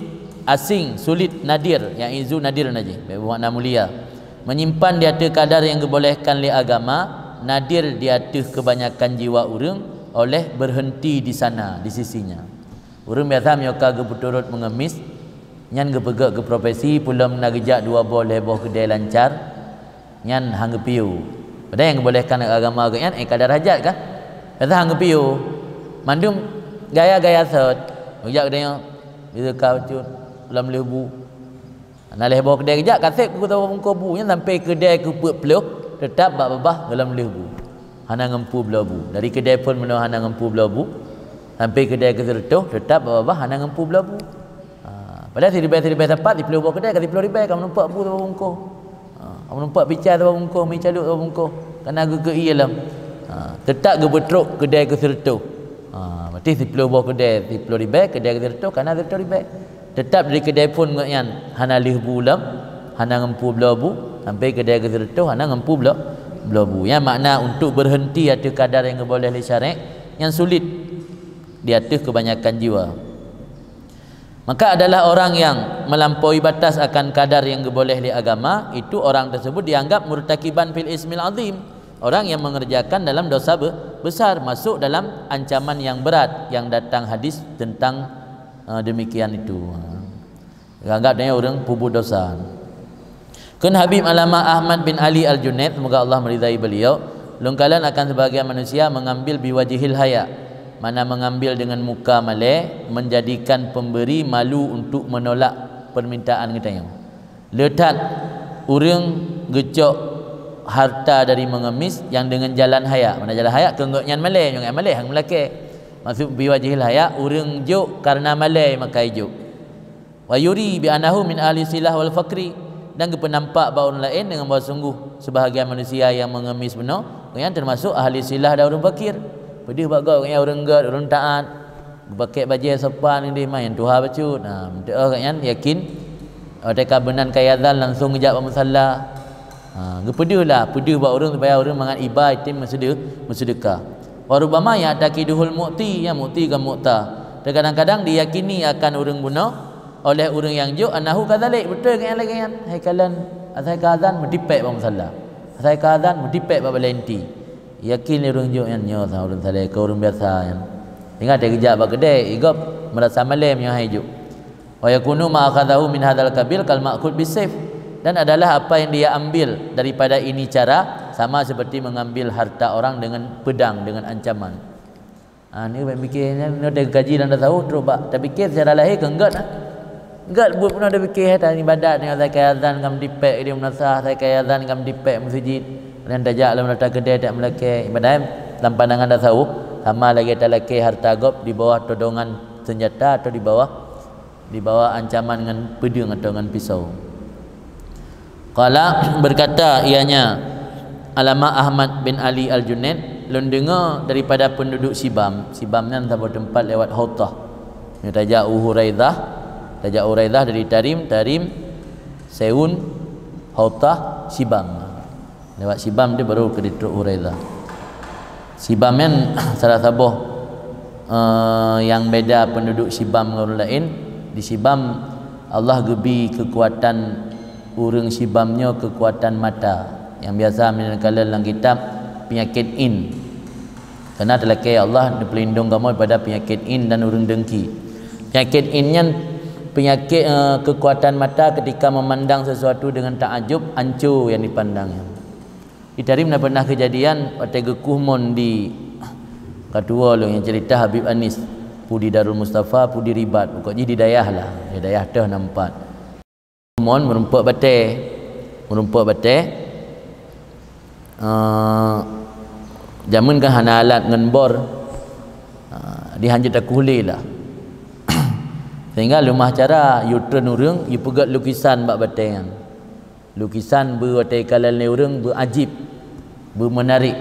asing, sulit, nadir, yaizu nadir na jih, bermakna mulia. Menyimpan di ateueh kadar nyang geubolehkan lé agama, nadir di ateueh kebanyakan jiwa ureuëng oleh berhenti di sana, di sisinya. Ureuëng biasa meunyoe ka geupeuturot meungemis, nyan geupeugét geuprofesi, peulom na geujak dua boh lhée boh keudée lancar, nyan han geupiôh. Padahai nyang geubolehkan agama geuh nyan, eh, kadar hajat kan? Kata han geupiôh. Mandum gaya-gaya sot. Geujak keudée nyoe, geuzeuka bacut, lom lheueh bu. Na lhée boh keudée geujak, ka sép keu saboh bungkôh bu nyan sampai keudée keu peuet ploh, teutap bak babah golom lheueh bu. Hana ngon peue bloe bu. Dari keudée phon meunoe hana ngon peue bloe bu, sampai keudée keu sireutôh, teutap bak babah hana ngon peue bloe bu. Ha, padahai siribée-siribée sapat, siploh boh keudée ka siploh ribée ka meunumpak bu saboh bungkôh. Ha, ka meunumpak pica saboh bungkôh, mi calok saboh bungkôh. Kana geukeu ié lom. Ha, teutap geupeutrok keudée keu sireutôh. Ha, berarti siploh boh keudée, siploh ribée, keudée keu sireutôh, kana sireutôh ribée. Teutap dari keudée phon gobnyan hana lheueh bu lom, hana ngon peue bloe bu, sampai keudée keu sireutôh hana ngon peue bloe, bloe bu. Nyan makna untuk berhenti ateueh kadar nyang geuboleh lé syarek, nyan sulit di ateueh kebanyakan jiwa. Maka adalah orang yang melampaui batas akan kadar yang geuboleh lé agama, itu orang tersebut dianggap murtakiban fil ismil azim, orang yang mengerjakan dalam dosa be-, besar, masuk dalam ancaman yang berat yang datang hadis tentang, eh, demikian itu. Anggap dia ureuëng peubuet dosa. Kheun Habib Allamah Ahmad bin Ali Al-Junaid, semoga Allah meridai beliau, lôn kalon akan sebahagian manusia mengambil biwajhil haya, makna mengambil dengan muka malée, menjadikan pemberi malu untuk menolak permintaan geutanyoe. Le that ureuëng geucok harta dari meungemis nyang deungon jalan haya, makna jalan haya keu gobnyan malée, nyang malée han meulakée. Maksud biwajhil haya, ureuëng jok kareuna malée maka ijok. Wa yuri bi annahu min ahli silah wal fakri, Dan geupeunampak bak ureuëng laén deungon bahwa sungguh seubahagian manusia nyang meungemis bunoe, gobnyan teumasok ahli silah dan ureuëng fakir. Peudeuh bak gob gobnyan ureuëng gét, ureuëng taát, geupakèk bajée sopan, ngon deh manyang tuha bacut. Nah, meuteuk gobnyan yakin, watée ka meunan ka azan langsong geujak bak musalla. Ha, geupeudeuh lah, peudeuh bak ureuëng supaya ureuëng mangat iba item meuseude-, meuseudeukah. Wa rubbama ya'taqiduhul mu'ti, ya mu'ti ka mu'ta. Terkadang-kadang diyakini akan ureuëng bunoe oleh ureuëng nyang jok, annahu kadzalik, beutôi gobnyan lagée nyan. Hai kalon, asai ka azan meutipék bak musalla. Asai ka azan meutipék bak balée inti. Yakin lé ureuëng jok nyan nyoe sa ureuëng saleh, keu ureuëng biasa nyan. Ingat, watée geujak bak keudè, igob meurasa malée meunyoe hai jok. Wa yakunu ma akhadzahu min hadzal qabil kal ma'khudz bis saif. Dan adalah apa yang dia ambil daripada ini cara sama seperti mengambil harta orang dengan pedang, dengan ancaman. Ha, ni bèk mikir nyan, nyoe teukaji lam tasawuf, trok bak tapikir secara lahé keu gét, ha. Gét buet pun tapikir, hai tan ibadat, nyoe asai ka azan ka meutipék di meunasah, asai ka azan ka meutipék meuseujid. Dan tajak lam ata keudè tak meulakée. Padahai lam pandangan tasawuf, sama lagée talakée harta gob di bawah todongan senjata atau di bawah, di bawah ancaman ngon peudeueng atau ngon pisau. Qala, berkata ianya, Allama Ahmad bin Ali Al-Junaid, lôn deungoe daripada penduduk Sibam. Sibam nyan saboh teumpat lewat Hautah. Nyoe tajak u Huraidah, tajak u Huraidah dari Tarim, Tarim, Seun, Hautah, Sibam. Lewat Sibam tu baru ka ditrok Huraidah. Sibam nyan salah saboh, eh, nyang beda penduduk Sibam ngon ureuëng laén. Di Sibam, Allah geubi keukuatan ureuëng Sibam nyoe keukuatan mata. Nyang biasa meunyoe kalon lam kitab peunyakét in. Karena talakée Allah neupeulindong kamoe daripada peunyakét in dan ureuëng dengki. Peunyakét in nyan peunyakét, eh, keukuatan mata ketika memandang sesuatu dengan takjub, anco nyang dipandang nyan. Di Tarim na pernah keujadian watée geukuh mon di, ka tuwoe lôn nyang cerita Habib Anis, pu di Darul Mustafa, pu di Ribat, pokok jih di dayah lah, di dayah teuh na empat. Mon meurumpok batée, meurumpok batée, eh, jameun kan hana alat ngon bor, eh, di hanjeuet takuh lé lah. Sehingga leumah cara, yue treun ureuëng, yue peugét lukisan bak batée nyan. Lukisan beu watée kalon lé ureuëng beu ajib, beu meunarik.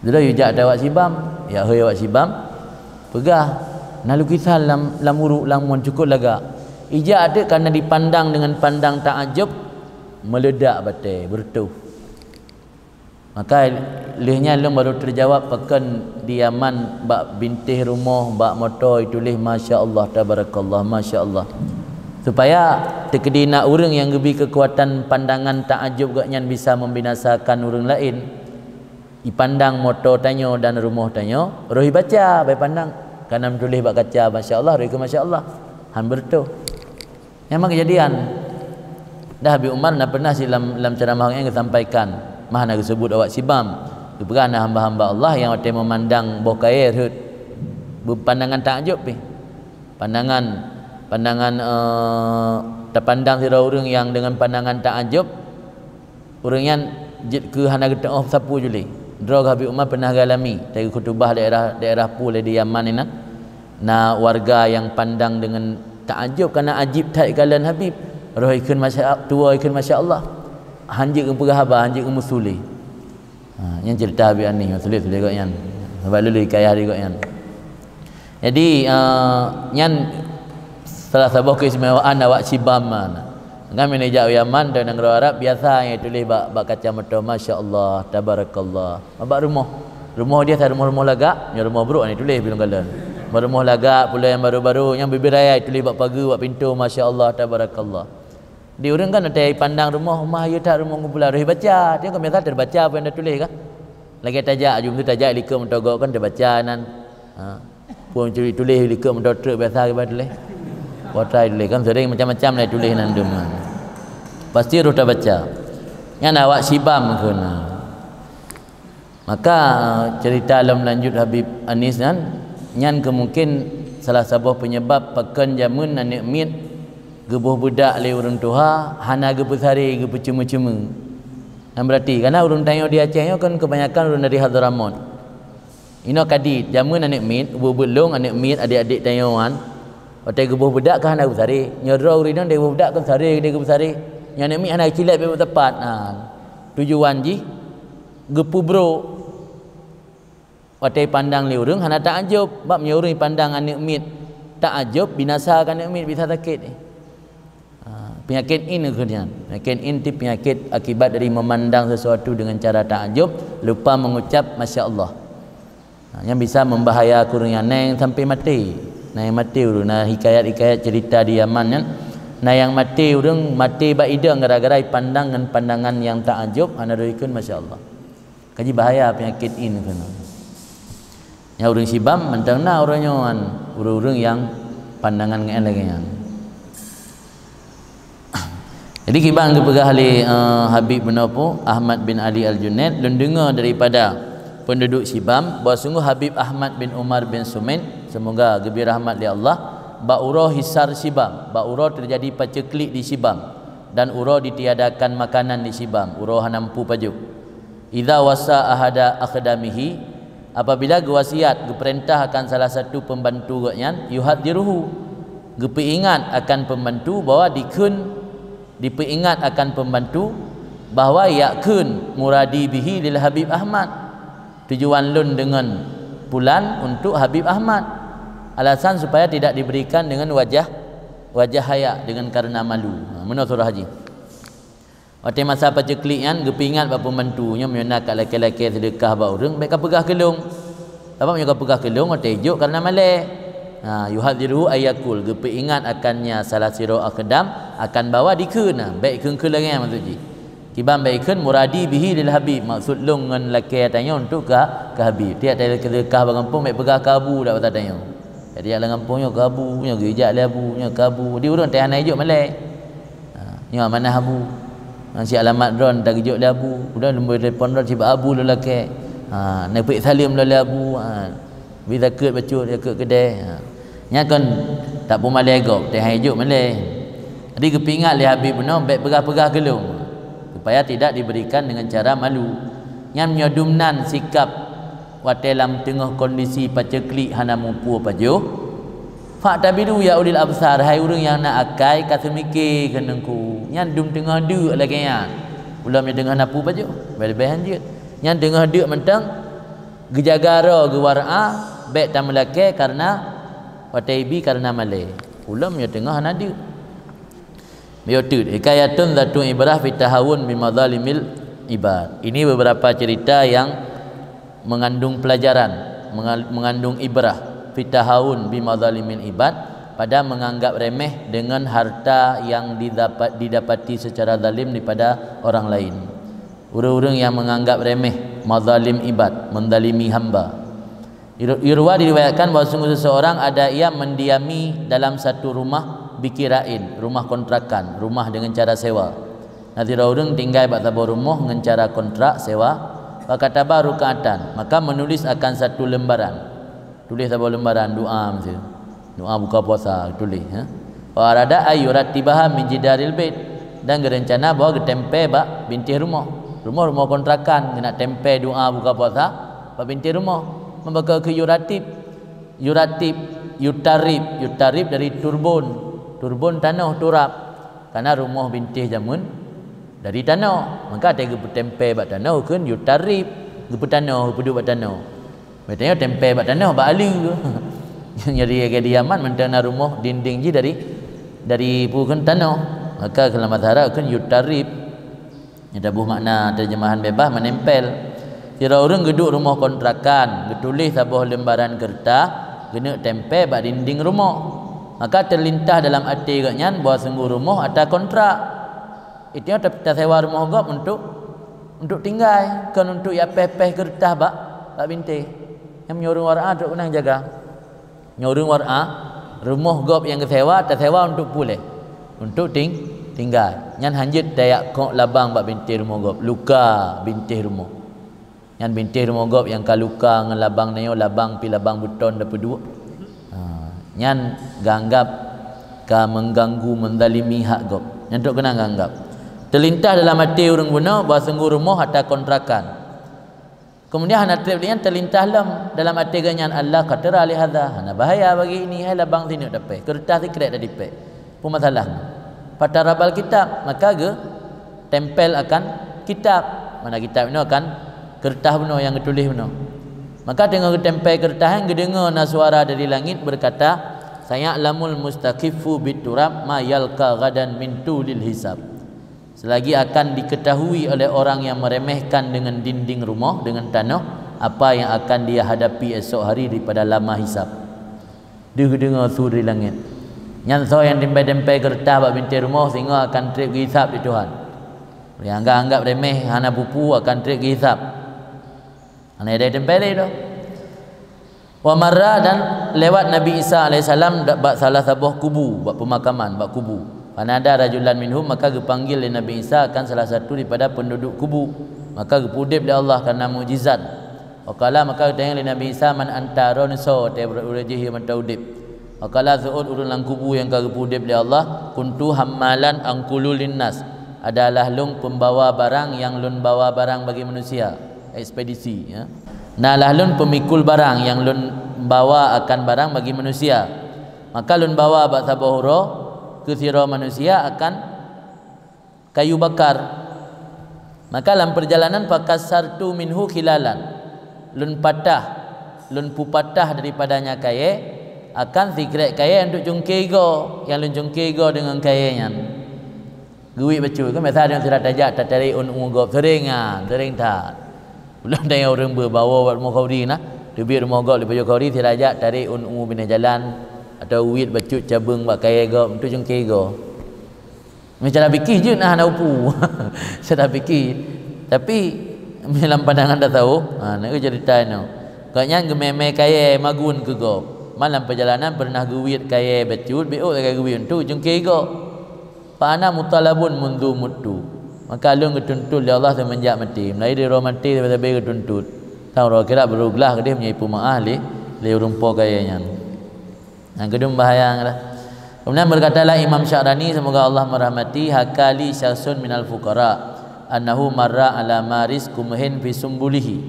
Dudoe yue jak di awak Sibam, ya hôi awak Sibam, peugah, na lukisan lam, lam uruek lam mon cukôp lagak. Ijak teuk karena dipandang dengan pandang takjub, meuledak batée, beureutoh. Maka lheueh nyan lôn baru teujawab pakon di Yaman bak bintéh rumoh, bak moto ituléh, "Masya Allah, tabarakallah, masya Allah." Supaya teukeudi na ureuëng nyang geubi keukuatan pandangan takjub gobnyan bisa membinasakan ureuëng laén. Ipandang moto tanyoe dan rumoh tanyoe, roh ibaca, bai pandang. Kana meutuléh bak kaca, "Masya Allah," roh ikheun, "Masya Allah." Han beureutoh. Memang keujadian. Dah Habib Umar na pernah si lam, lam ceramah nyan geusampaikan, mah na geuseubut awak Sibam. Geupeugah na hamba-hamba Allah nyang watée meumandang boh kayée rhot, beupandangan takjub pih. Pandangan, pandangan, eh, tapandang sidroe ureuëng nyang deungon pandangan takjub, ureuëng nyan jeuet keu hana geuteuôh sapeue jih lé. Droe Habib Umar pernah geualami, watée geukhutubah daerah, daerah pu lé di Yaman inan. Na warga nyang pandang deungon takjub, kana ajib that ikalon Habib. Roh ikheun masya, tuwoe ikheun masya Allah. Han jeuet geupeugah haba, han jeuet geumeusu lé. Ha, nyan cerita Habib Anis, sulit-sulit gobnyan. Sabab lôn hikayah di gobnyan. Jadi, eh, nyan salah saboh keistimewaan awak Sibam na. Kan meunyoe jak u Yaman, di nanggroe Arab, biasa nyang tuléh bak, bak kaca moto, "Masya Allah, tabarakallah." Bak rumoh. Rumoh jih asai rumoh-rumoh lagak, nyoe rumoh brôk nyang tuléh bilong galon. Rumoh lagak, pulo nyang baru-baru, nyang bibir raya tuléh bak pageue, bak pintoe, "Masya Allah, tabarakallah." Di ureuëng kan watée pandang rumoh, mah yue that rumoh geupeula, roh ibaca, dia kan biasa teubaca apa nyang tuléh kan. Lagée tajak, jeuem tu tajak likot moto gob kan teubaca nan. Ha. Pun tuléh likot moto truk biasa kiban tuléh. Kuota tuléh kan sering macam-macam lah tuléh nan dum kan. Pasti roh tabaca. Nyan awak Sibam kheun. Maka, cerita lom lanjut Habib Anis nyan, nyan keu mungkin salah saboh peunyeubab pakon jameun aneuëk miet geuboh beudak lé ureuëng tuha, hana geupeusaré, geupeuceumeu-ceumeu. Nyan beurati, karena ureuëng tanyoe di Aceh nyoe kan keubanyakan ureuëng dari Hadramaut. Inoe ka dit, jameun aneuëk miet, ubeuet-ubeuet lôn aneuëk miet, adék-adék tanyoe nyan, Watée geuboh beudak ka hana geusaré. Nyoe droe ureuëng inong deh geuboh beudak kon saré, deh geuboh saré. Nyang aneuk miet hana geucilét bak teumpat. Nah, tujuan jih geupeubrok. Watée pandang lé ureuëng hana taajub, bab meunyoe ureuëng pandang aneuk miet taajub, binasa ka aneuk miet, bisa sakét. Ha, penyakit in keu nyan. Penyakit in ti penyakit akibat dari memandang sesuatu dengan cara taajub, lupa mengucap masya Allah. Ha, yang bisa membahaya keu ureuëng nyan, na nyang sampai maté. Na nyang maté ureuëng, na hikayat-hikayat cerita di Yaman nyan. Na nyang maté ureuëng, maté bak idong gara-gara dipandang ngon pandangan nyang taajub, hana doi kheun masya Allah. Kaji bahaya penyakit in keunoe. Nyang ureuëng sibam mantong na uroe nyoe, ureuëng-ureuëng nyang pandangan ngon lagée nyan. Jadi kiban geupeugah lé, eh, Habib bunoe pu, Ahmad bin Ali Al-Junaid, lôn deungoe daripada penduduk sibam bahwa sungguh Habib Ahmad bin Umar bin Sumaid, semoga geubri rahmat lé Allah, bak uroe hisar sibam, bak uroe terjadi paceklik di sibam, dan uroe ditiadakan makanan di sibam, uroe hana mampu pajoh. Idza wasa ahada akhdamihi, apabila geuwasiat, geupeurintah akan salah satu pembantu gobnyan, yuhadziruhu, geupeuingat akan pembantu bahwa dikheun, dipeuingat akan pembantu bahwa yakheun muradi bihi lil Habib Ahmad. Tujuan lôn deungon pulan untuk Habib Ahmad. Alasan supaya tidak diberikan dengan wajah, wajah haya, dengan karena malu. Ha, meunoe surah jih. Watée masa paceklik nyan geupeuingat bak pembantu nyoe, meunyoe na ka lakée-lakée seudeukah bak ureuëng, bék ka peugah keu lôn. Sabab meunyoe ka peugah keu lôn, watée jok karena malée. Ha, yuhadziruhu ayyakul, geupeuingat akan nya salah sidroe akhdam akan bahwa dikheun, bék kheun-kheun lagée nyan maksud jih. Kiban bék kheun muradi bihi lil Habib, maksud lôn ngon lakée tanyoe untuk ka, ka Habib. Tiep-tiep lakée seudeukah bak gampông bék peugah ka Abu dak basa tanyoe. Jadi lam gampông nyoe ka Abu, nyoe geujak lé Abu, nyoe ka Abu. Di ureuëng teuh hana ijok malée. Ha, nyoe amanah Abu. Ngon si alamat droen tageujok lé Abu. Udah lôn bri telepon droen sibak Abu lôn lakée. Ha, neupeuék saleuem lôn lé Abu. Ha, bri zakeuet bacut, zakeuet keudée. Ha. Nyan kon tak peumalée gob, teuh han ijok malée. Jadi geupeuingat lé Habib bunoe bék peugah-peugah keu lôn, supaya tidak diberikan dengan cara malu. Nyan meunyoe dum nan sikap watée lam teungoh kondisi paceklik hana muphom pajoh, fa'tabiru ya ulil absar, hai ureuëng nyang na akai, ka seumike keuneuk ku. Nyan dum teungoh deuk lagée nyan. Ulôn meunyoe teungoh na peue pajoh, leubeh-leubeh hanjeuet. Nyan teungoh deuk mantong, geujaga droe geuwará, bék tameulakée karena watée ibi karena malée. Ulôn meunyoe teungoh hana deuk. Meuyoe teut, hikayatun dzatu ibrah fi tahawun bi madzalimil ibad. Ini beberapa cerita yang mengandung pelajaran, mengal-, mengandung ibrah fi tahawun bi madzalimil ibad, pada menganggap remeh dengan harta yang didapat, didapati secara zalim daripada orang lain. Ureuëng-ureuëng yang menganggap remeh madzalim ibad, menzalimi hamba. Yur-, yurwa diriwayatkan bahwa sungguh seseorang ada ia mendiami dalam satu rumah bikirain, rumah kontrakan, rumah dengan cara sewa. Na sidroe ureuëng tinggai bak saboh rumoh ngon cara kontrak sewa, fakataba ruk'atan, maka menulis akan satu lembaran. Tuléh saboh lembaran doa miseue. Doa buka puasa tuléh, ha. Wa arada ay yurattibaha min jidaril bait, dan geurencana bahwa geutempé bak bintéh rumoh. Rumoh-rumoh kontrakan geunak tempé doa buka puasa bak bintéh rumoh. Meubaca keu yuratib, yuratib, yutarib, yutarib dari turbon. Turbon tanoh, turab. Karena rumoh bintéh jameun dari tanoh. Maka watée geupeutempé bak tanoh kheun yutarib, geupeutanoh, geupeuduek bak tanoh. Bak tanoh tempé bak tanoh bak aleue. Jadi lagée di Yaman mantong na rumoh dinding jih dari, dari peue kheun tanoh. Maka keu lam bahasa Arab kheun yutarib. Nyan taboh makna terjemahan bebas menempel. Sidroe ureuëng geuduek rumoh kontrakan, geutuléh saboh lembaran keureutas, geuneuk tempé bak dinding rumoh. Maka terlintas dalam até gobnyan bahwa sungguh rumoh atra kontrak. Itu ta-, tasewa rumoh gob untuk, untuk tinggai, kon untuk jak péh-péh keureutas bak, bak bintéh. Nyan meunyoe ureuëng wará trok keunong jaga. Nyoe ureuëng wará, rumoh gob nyang geusewa, tasewa untuk puléh, untuk ting-, tinggai. Nyan hanjeuet tajak kok labang bak bintéh rumoh gob, luka bintéh rumoh. Nyan bintéh rumoh gob nyang ka luka ngon labang nyoe, labang pih labang beuton tapeuduek. Ha, nyan geuanggab ka mengganggu, menzalimi hak gob. Nyan trok keunong geuanggab. Terlintas dalam até ureuëng bunoe bahwa sungguh rumoh atra kontrakan. Kemudian hana treb lé nyan teulintas lom dalam até geuh nyan, "Allah qatara li hadza," hana bahaya bagi ini, hai labang sineuk tapéh, keureutah sikrek tadi pék. Peue masalah? Fatarabal kitab, maka geu tempel akan kitab. Mana kitab inoe kan keureutah bunoe nyang geutuléh bunoe. Maka teungoh geutempel keureutah nyan, geudeungoe na suara dari langit berkata, "Saya'lamul mustakhiffu bit turab ma yalqa ghadan min tulil hisab." Selagi akan diketahui oleh orang yang meremehkan dengan dinding rumoh, dengan tanoh, apa yang akan dia hadapi esok hari daripada lama hisab. Deuh geudeungoe su dari langét. Nyan soe nyang tempel-tempel keureutah bak bintéh rumoh, singoh akan treb geuhisab di Tuhan. Nyang anggap-anggap remeh, hana peue-peue, akan treb geuhisab. Hana ada tempel lé dah. Wa marra, dan lewat Nabi Isa alaihissalam bak salah saboh kubu, bak pemakaman, bak kubu. Fanada rajulan minhum, maka geupanggil lé Nabi Isa akan salah satu daripada penduduk kubu. Maka geupeudeb lé Allah karena mukjizat. Waqala, maka geutanyong lé Nabi Isa, "Man anta?" Droeneuh soe, watée ureuëng jih mantong udeb. Waqala, seuôt ureuëng lam kubu nyang ka geupeudeb lé Allah, "Kuntu hammalan anqulu linnas." Adalah lôn pembawa barang nyang lôn bawa barang bagi manusia, ekspedisi, ya. Nah, lah lôn pemikul barang nyang lôn bawa akan barang bagi manusia. Maka lôn bawa bak saboh uroe keu sidroe manusia akan kayu bakar. Maka lam perjalanan, fakasartu minhu khilalan, lôn patah, lôn peupatah daripadanya kayée, akan sikrek kayée untuk cungke igoe, nyang lôn cungke igoe deungon kayée nyan. Geuwiet bacut, kan biasa ada sira tajak tatarék ôn u gob, sering, ha, sering that. Ulôn tanyong ureuëng beubawoe bak rumoh khauri na, teubiet rumoh gob di pajoh khauri, sira jak tarék ôn u binéh jalan, atawa wiet bacut cabeueng bak kayée gob, untuk cungke igoe. Meucara pikir jeuet na hana upu. Cara pikir. Tapi, lam pandangan tasawuf, ha, na cerita inoe. Gobnyan geumé-mé kayée magun keu gob. Malam perjalanan pernah geuwiet kayée bacut, biôk sagai geuwiet untuk cungke igoe. Fa ana mutalabun mundu muttu. Maka lôn geutuntut lé Allah seumenjak maté. Meulai di uroe maté sabe-sabe geutuntut. Tan uroe akhirat baru glah keudeh meunyoe ipeumaáh lé, lé ureuëng po kayée nyan. Nyang keudum bahaya nyan dah. Kemudian berkatalah Imam Sya'rani, semoga Allah merahmati, "Hakali syakhsun minal fuqara annahu marra ala maris kumhin fi sumbulihi."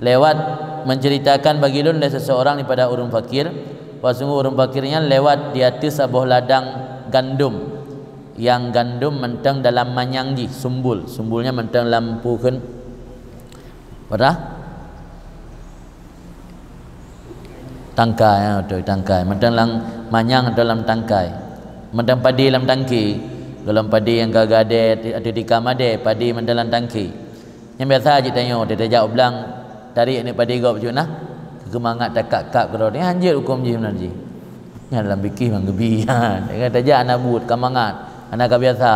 Lewat menceritakan bagi lôn lé seseorang daripada ureuëng fakir, bahwa sungguh ureuëng fakir nyan lewat di ateueh saboh ladang gandum, nyang gandum mantong dalam manyang jih, sumbul. Sumbul nyan mantong lam peue kheun? Padahai tangkai, ya, betul, tangkai. Mantong lam manyang atau lam tangkai. Mantong padé lam tangke. Golom padé nyang ka gadée ateueh tikam adée, padé mantong lam tangke. Nyang biasa cit tanyoe, teuh tajak u blang, tarék aneuk padé gob bacut na, keu mangat takab-kab keudroe. Nyan hanjeuet hukôm jih meunan jih. Nyan lam fikih mang geubi. Tajak hana buet, ka mangat, hana ka biasa.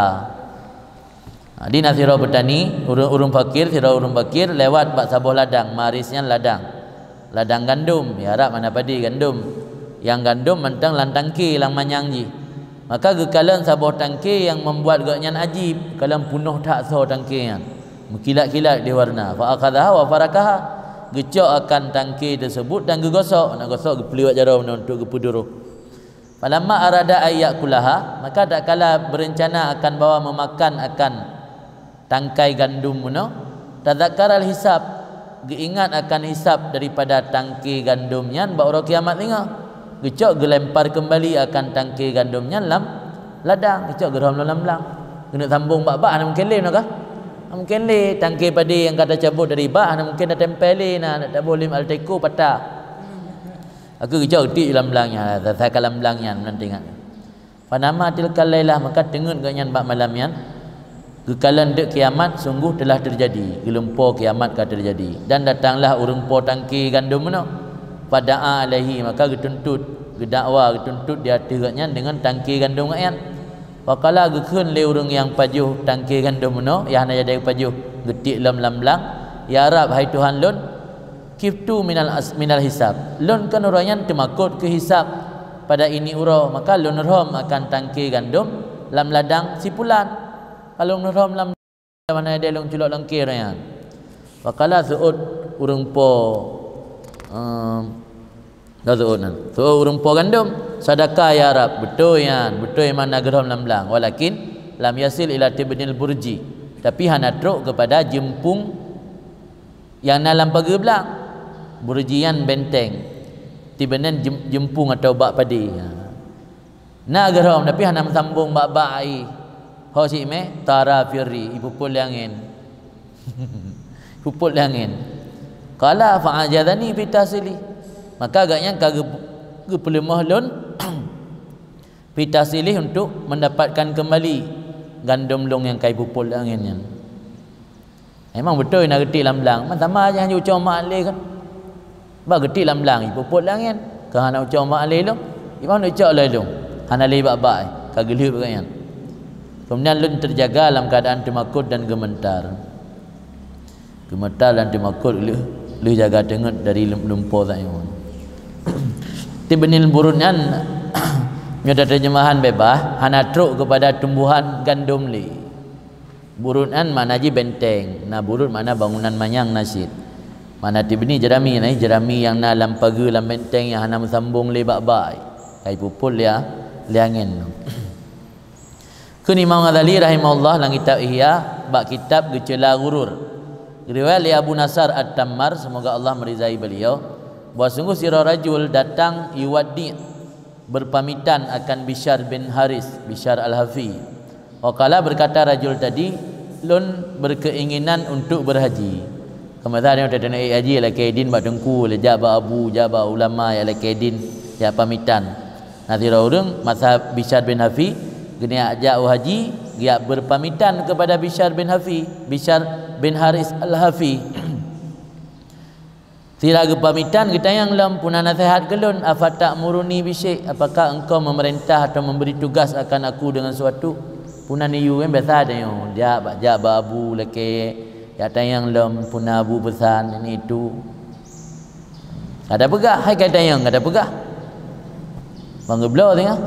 Ha, di na sidroe peutani, ureuëng, ureuëng fakir, sidroe ureuëng fakir lewat bak saboh ladang, maris nyan ladang. Ladang gandum, ya, Arab mana padé gandum. Nyang gandum mantong lam tangke, lam manyang jih. Maka geukalon saboh tangke nyang membuat gobnyan ajib, kalon punoh that soe tangke nyan. Meukilat-kilat di warna. Fa akhadhaha wa farakaha. Geucok akan tangke tersebut dan geugosok. Nak gosok, geupeuleuwat jaroe meunan untuk geupeudurôh. Falamma arada ayyakulaha, maka tatkala berencana akan bahwa memakan akan tangkai gandum meunoe, tadzakkaral hisab, geuingat akan hisab daripada tangke gandum nyan bak uroe kiamat singoh. Geucok geulempar keumbali akan tangke gandum nyan lam ladang, geucok geurhom lam lam blang. Keuneuk sambong bak bak, hana mungken lé meunoe kah? Hana mungken lé, tangke padé nyang ka tacabot dari bak hana mungken tatempel lé, na, na taboh lé Alteco patah. Aku geucok geutik lam blang nyan, tasa ka lam blang nyan, nan teuingat. Fanama tilkal lailah, maka teungeut gobnyan bak malam nyan. Geukalon deuk kiamat sungguh telah teujadi, geulumpo kiamat ka teujadi. Dan datanglah ureuëng po tangke gandom meunoe. Fada'a alaihi, maka geutuntut, geudakwa, geutuntut di ateueh gobnyan deungon tangke gandom gobnyan. Faqala, geukheun lé ureuëng nyang pajoh tangke gandom meunoe, nyang hana jadi pajoh, geutik lom lam blang, "Ya Rabb, hai Tuhan lôn, khiftu minal as-, minal hisab. Lôn kon uroe nyan teumakot keu hisab pada ini uroe, maka lôn rhom akan tangke gandom lam ladang si pulan. Ka lôn rhom lam, lam hana lôn culok lam kée uroe nyan." Faqala, seuôt ureuëng po, em, dah seuôt nyan. Seuôt ureuëng po gandom, "Sadaka ya Rabb, beutôi nyan, beutôi meunan geurhom lam blang. Walakin lam yasil ila tibnil burji." Tapi hana trok keupada jeumpung Nyang na lam pageue blang, buruji nyan benteng, tibenan jem-, jeumpung atawa bak padé. Ha. Na geurom, tapi hana meusambong bak-bak ai. Ho si mé, tara firri, ipupot lé angén. Pupot lé angén. Qala fa ajazani fi tahsili. Maka agaknya ka geu-, geupeuleumoh lôn fi tahsili untuk mendapatkan kembali gandom lôn nyang ka ipupot lé angén nyan. Memang beutôi na geutik lam blang, man sama aja hana ucok mak lé kan. Ba geutik lam blang, ipupot lé angén. Ka hana ucok mak lé lom, iban ucok lé lom. Hana lé bak-bak, ka geulheueb geuh nyan. Kemudian lôn terjaga lam keadaan teumakot dan gemetar. Gemetar dan teumakot lheueh, lheueh jaga teungeut dari lum-, lumpoe sayoe. Tibeunil burut nyan, nyoe terjemahan bebas, hana trok kepada tumbuhan gandom lé. Burut nyan makna jih benteng. Na burut makna bangunan manyang na cit. Makna tibni jerami, na jerami nyang na lam pageue lam benteng nyang hana meusambong lé bak-bak. Ka ipupot lé, lé angén. Kheun Imam Ghazali rahimahullah lam kitab Ihya bak kitab Geuceula Ghurur. Riwayat lé Abu Nasar At-Tammar, semoga Allah meridai beliau, bahwa sungguh sidroe rajul datang yuwaddi', berpamitan akan Bisyar bin Haris, Bisyar Al-Hafi. Wa qala, berkata rajul tadi, "Lôn berkeinginan untuk berhaji." Keumasa nyoe teuntèe ék haji, lakèe idin bak teungku, lé jak bak abu, jak bak ulama nyang lakèe idin, jak pamitan. Na sidroe ureueng masa Bisyar bin Hafi, geuneuk jak u haji, geujak berpamitan kepada Bisyar bin Hafi, Bisyar bin Haris Al-Hafi. Sira geupamitan geutanyong lom, "Peue na naseuhat keu lôn, afata'muruni bisyai', apakah engkau memerintah atau memberi tugas akan aku dengan sesuatu?" Peue na neuyue kan biasa tanyong, jak bak, jak bak abu lakèe, jak tanyong lom, "Peue na abu peusan ini itu?" Ka tapeugah, hai ka tanyong, ka tapeugah. Ban geubloe singoh.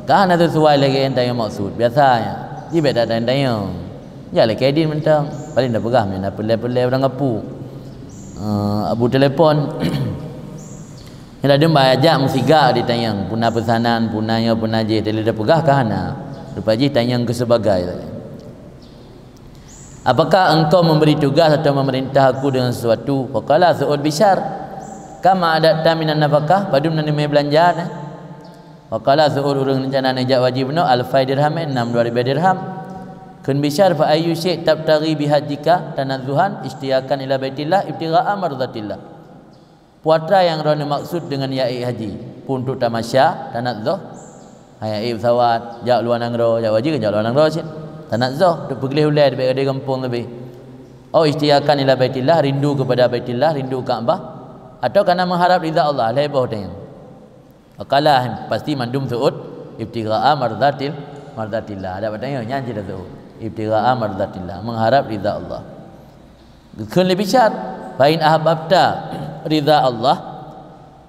Ka hana sisuai lagèe nyang tanyong maksud. Biasa nyan. Ji bèk that tanyong-tanyong. Jak lakèe idin mantong. Paléng tapeugah meunan peulèe-peulèe ureueng kapu. Eh, abu telepon. Nyan ladôm bak jak meusiga ditanyong. Peue na peusanan, peue na nyoe, peue na jéh. Teuh lé tapeugah ka hana. Rupa jih tanyong keu seubagai. "Apakah engkau memberi tugas atau memerintah aku dengan sesuatu?" Faqala, seuôt Bisyar, "Kam a'dadta minan nafaqah, padum na neumè beulanja na?" Faqala, seuôt ureueng rencana neujak haji bunoe, "Alfai dirham, nam dua ribèe dirham." Kheun Bisyar, "Fa ayyu syai' tabtaghi bi hajjika tanazzuhan, isytiyakan ila baitillah, ibtigha'a mardatillah?" Peue atra nyang droeneuh maksud deungon jak ék haji? Peue untuk tamasya, tanazzuh? Hai jak ék pesawat, jak luwa nanggroe, jak haji kan jak luwa nanggroe cit. Tanazzuh, untuk peugleh ulèe, bèk gadôh gampông leubeh. Au isytiyakan ila baitillah, rindu kepada Baitillah, rindu Ka'bah, atau karena mengharap ridha Allah, lhèe boh tanyong. Faqala, pasti mandum seuôt, ibtigha'a mardatil, mardatillah. Ada pertanyaan, nyan cit seuôt. Ibtigha'a mardatillah, mengharap ridha Allah. Geukheun lé Bisyar, "Fa in ahbabta ridha Allah,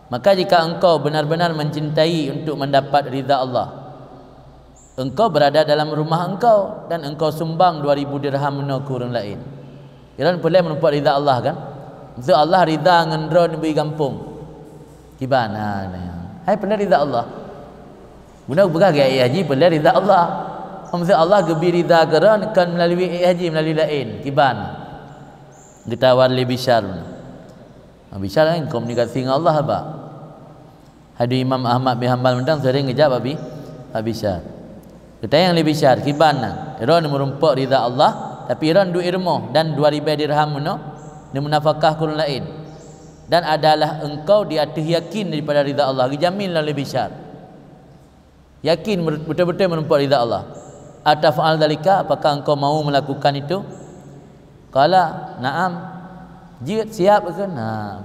maka jika engkau benar-benar mencintai untuk mendapat ridha Allah, engkau berada dalam rumah engkau dan engkau sumbang dua ribu dirham meunoe keu ureueng laén." Droeneuh peureulèe meurumpok ridha Allah kan? Maksud Allah ridha ngon droeneuh bri gampông. Kiban, ha, nah. Hai peureulèe ridha Allah. Bunoe peugah gaya haji peureulèe ridha Allah. Maksud Allah geubri ridha keu droeneuh kon meulalu ék haji, meulalu laén. Kiban. Geutawar lé Bisyar. Ha, Bisyar kan komunikasi ngon Allah, Pak. Haduh Imam Ahmad bin Hanbal mantong seuring geujak bak Bi-, bak Bisyar. Geutanyong lé Bisyar, "Kiban nan?" "Droeneuh meurumpok ridha Allah, tapi droeneuh duek rumoh dan dua ribèe dirham meunoe neumeunafakah keu ureueng laén. Dan adalah engkau di ateueh yakin daripada ridha Allah," geujamin lom lé Bisyar. Yakin mer-, beutôi-beutôi meurumpok ridha Allah. "Ataf'al dzalika, apakah engkau mau melakukan itu?" Qala, "Na'am." Jeuet, siap kheun. Ha.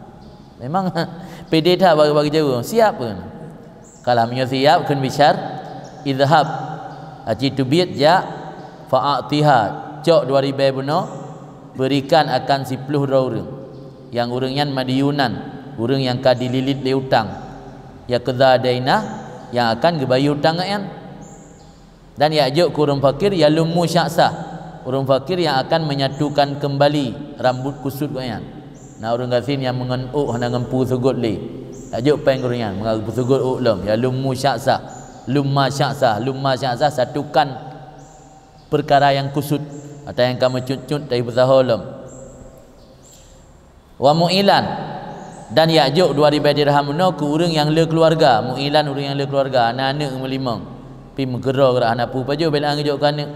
Memang pede that bagi-bagi jaweub, siap kheun. Qala, "Meunyoe siap," kheun Bisyar, "idhhab." Aci teubiet jak, "Fa'atiha." Cok dua ribèe bunoe, berikan akan siploh droe ureueng. Nyang ureueng nyan madyunan, ureueng nyang ka dililit lé utang. Yaqdha dainah, nyang akan geubayeue utang geuh nyan. Dan jak jok keu ureueng fakir, yalummu sya'sah, ureueng fakir nyang akan menyatukan kembali rambut kusut geuh nyan. Na ureueng gasien nyang meungon ôk hana ngon peue seugot lé. Jak jok péng keu ureueng nyan, meungon peuseugot ôk lom, yalummu sya'sah, lumma sya'sah, lumma sya'sah, satukan peukara nyang kusut, atau nyang ka meucut-cut dari peusaho lom. Wa mu'ilan, dan yak jok dua ribèe dirham nyoe keu ureueng nyang le keuluwarga. Mu'ilan, ureueng nyang le keuluwarga, na aneuk meulimong. Pi meukeurok geura hana peue pajoh, bèk lé geujok keu aneuk.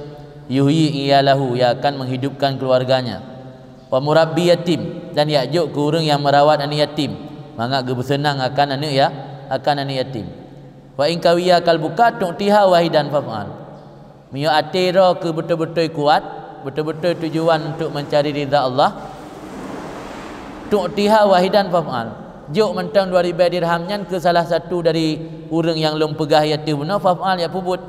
Yuhyi iyalahu, yang akan menghidupkan keluarganya. Wa murabbi yatim, dan yak jok keu ureueng nyang meurawat aneuk yatim, mangat geupeuseunang akan aneuk ya, akan aneuk yatim. Wa in qawiya qalbuka tu'tiha wahidan faf'al. Meunyoe até droe keuh beutôi-beutôi kuat, beutôi-beutôi tujuan untuk mencari ridha Allah, tu'tiha wahidan faf'al. Jok mantong dua ribèe dirham nyan keu salah satu dari ureueng nyang lôn peugah yak teuh bunoe, faf'al, yak peubuet.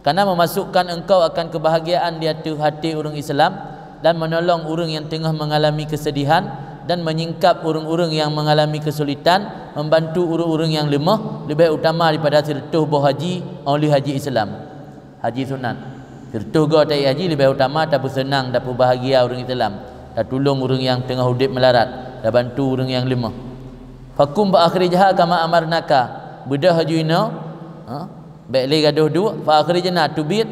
Karena memasukkan engkau akan kebahagiaan di ateueh até ureueng Islam dan menolong ureueng nyang teungoh mengalami kesedihan dan menyingkap ureueng-ureueng nyang mengalami kesulitan, membantu ureueng-ureueng nyang leumoh, leubeh utama daripada sireutôh boh haji, óh lheueh haji Islam. Haji sunat. Sireutôh goe taék haji leubeh utama tapeuseunang, tapeubahagia ureueng Islam, tatulông ureueng nyang teungoh udép meularat, tabantu ureueng nyang leumoh. Fakum fa akhrijha kama amarnaka. Beudôh aju inoe, ha? Bèk lé gadôh duek, fa akhrijna, teubiet,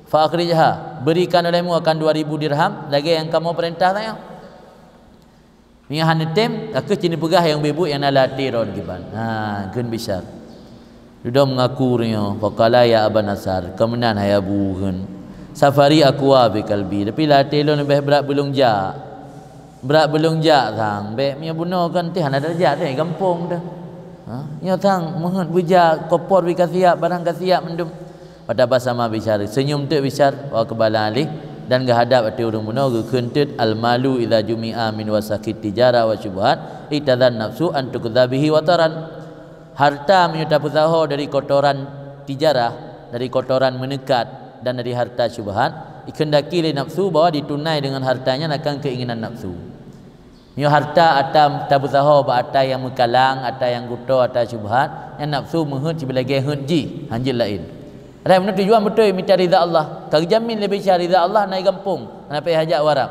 fa akhrijha, berikan olehmu akan dua ribu dirham, lagèe nyang kamoe peurintah tanyoe. Meunyoe hana tem, ka kheueh ci neupeugah nyang beuet-beuet nyang na lam até droeneuh kiban. Ha, kheun Bishar. Dudoe meungaku ureueng nyoe, faqala ya Aba Nasar, ka meunan hai Abu kheun. Safari aqwa fi qalbi, tapi lam até lôn leubeh brat beu lôn jak. Brat beu lôn jak sang, bèk meunyoe bunoe kan teuh hana tajak deh gampông teuh. Ha, nyoe sang meuheuet beujak, kopor bi ka siap, barang ka siap mandum. Fatabassama Bishar, seunyum teuk Bishar, wa aqbala alaih, dan geuhadap ateueh ureueng bunoe geukheun teuk, al malu idza jumi'a min wasakhit tijara wa syubhat, iktazan nafsu an tuqdha bihi wataran. Harta meunyoe tapeusaho dari kotoran tijarah, dari kotoran meuneukat, dan dari harta syubhat, ikheundaki lé nafsu bahwa ditunai deungon harta nyan akan keinginan nafsu. Meunyoe harta atra tapeusaho bak atra nyang meukalang, atra nyang kuto, atra syubhat, nyan nafsu meuheuet sibeulagèe heuet jih, hanjeuet laén. Padahai meunyoe tujuan beutôi mita ridha Allah, ka geujamin lé Bishar ridha Allah na i gampông, hana payah jak u Arab.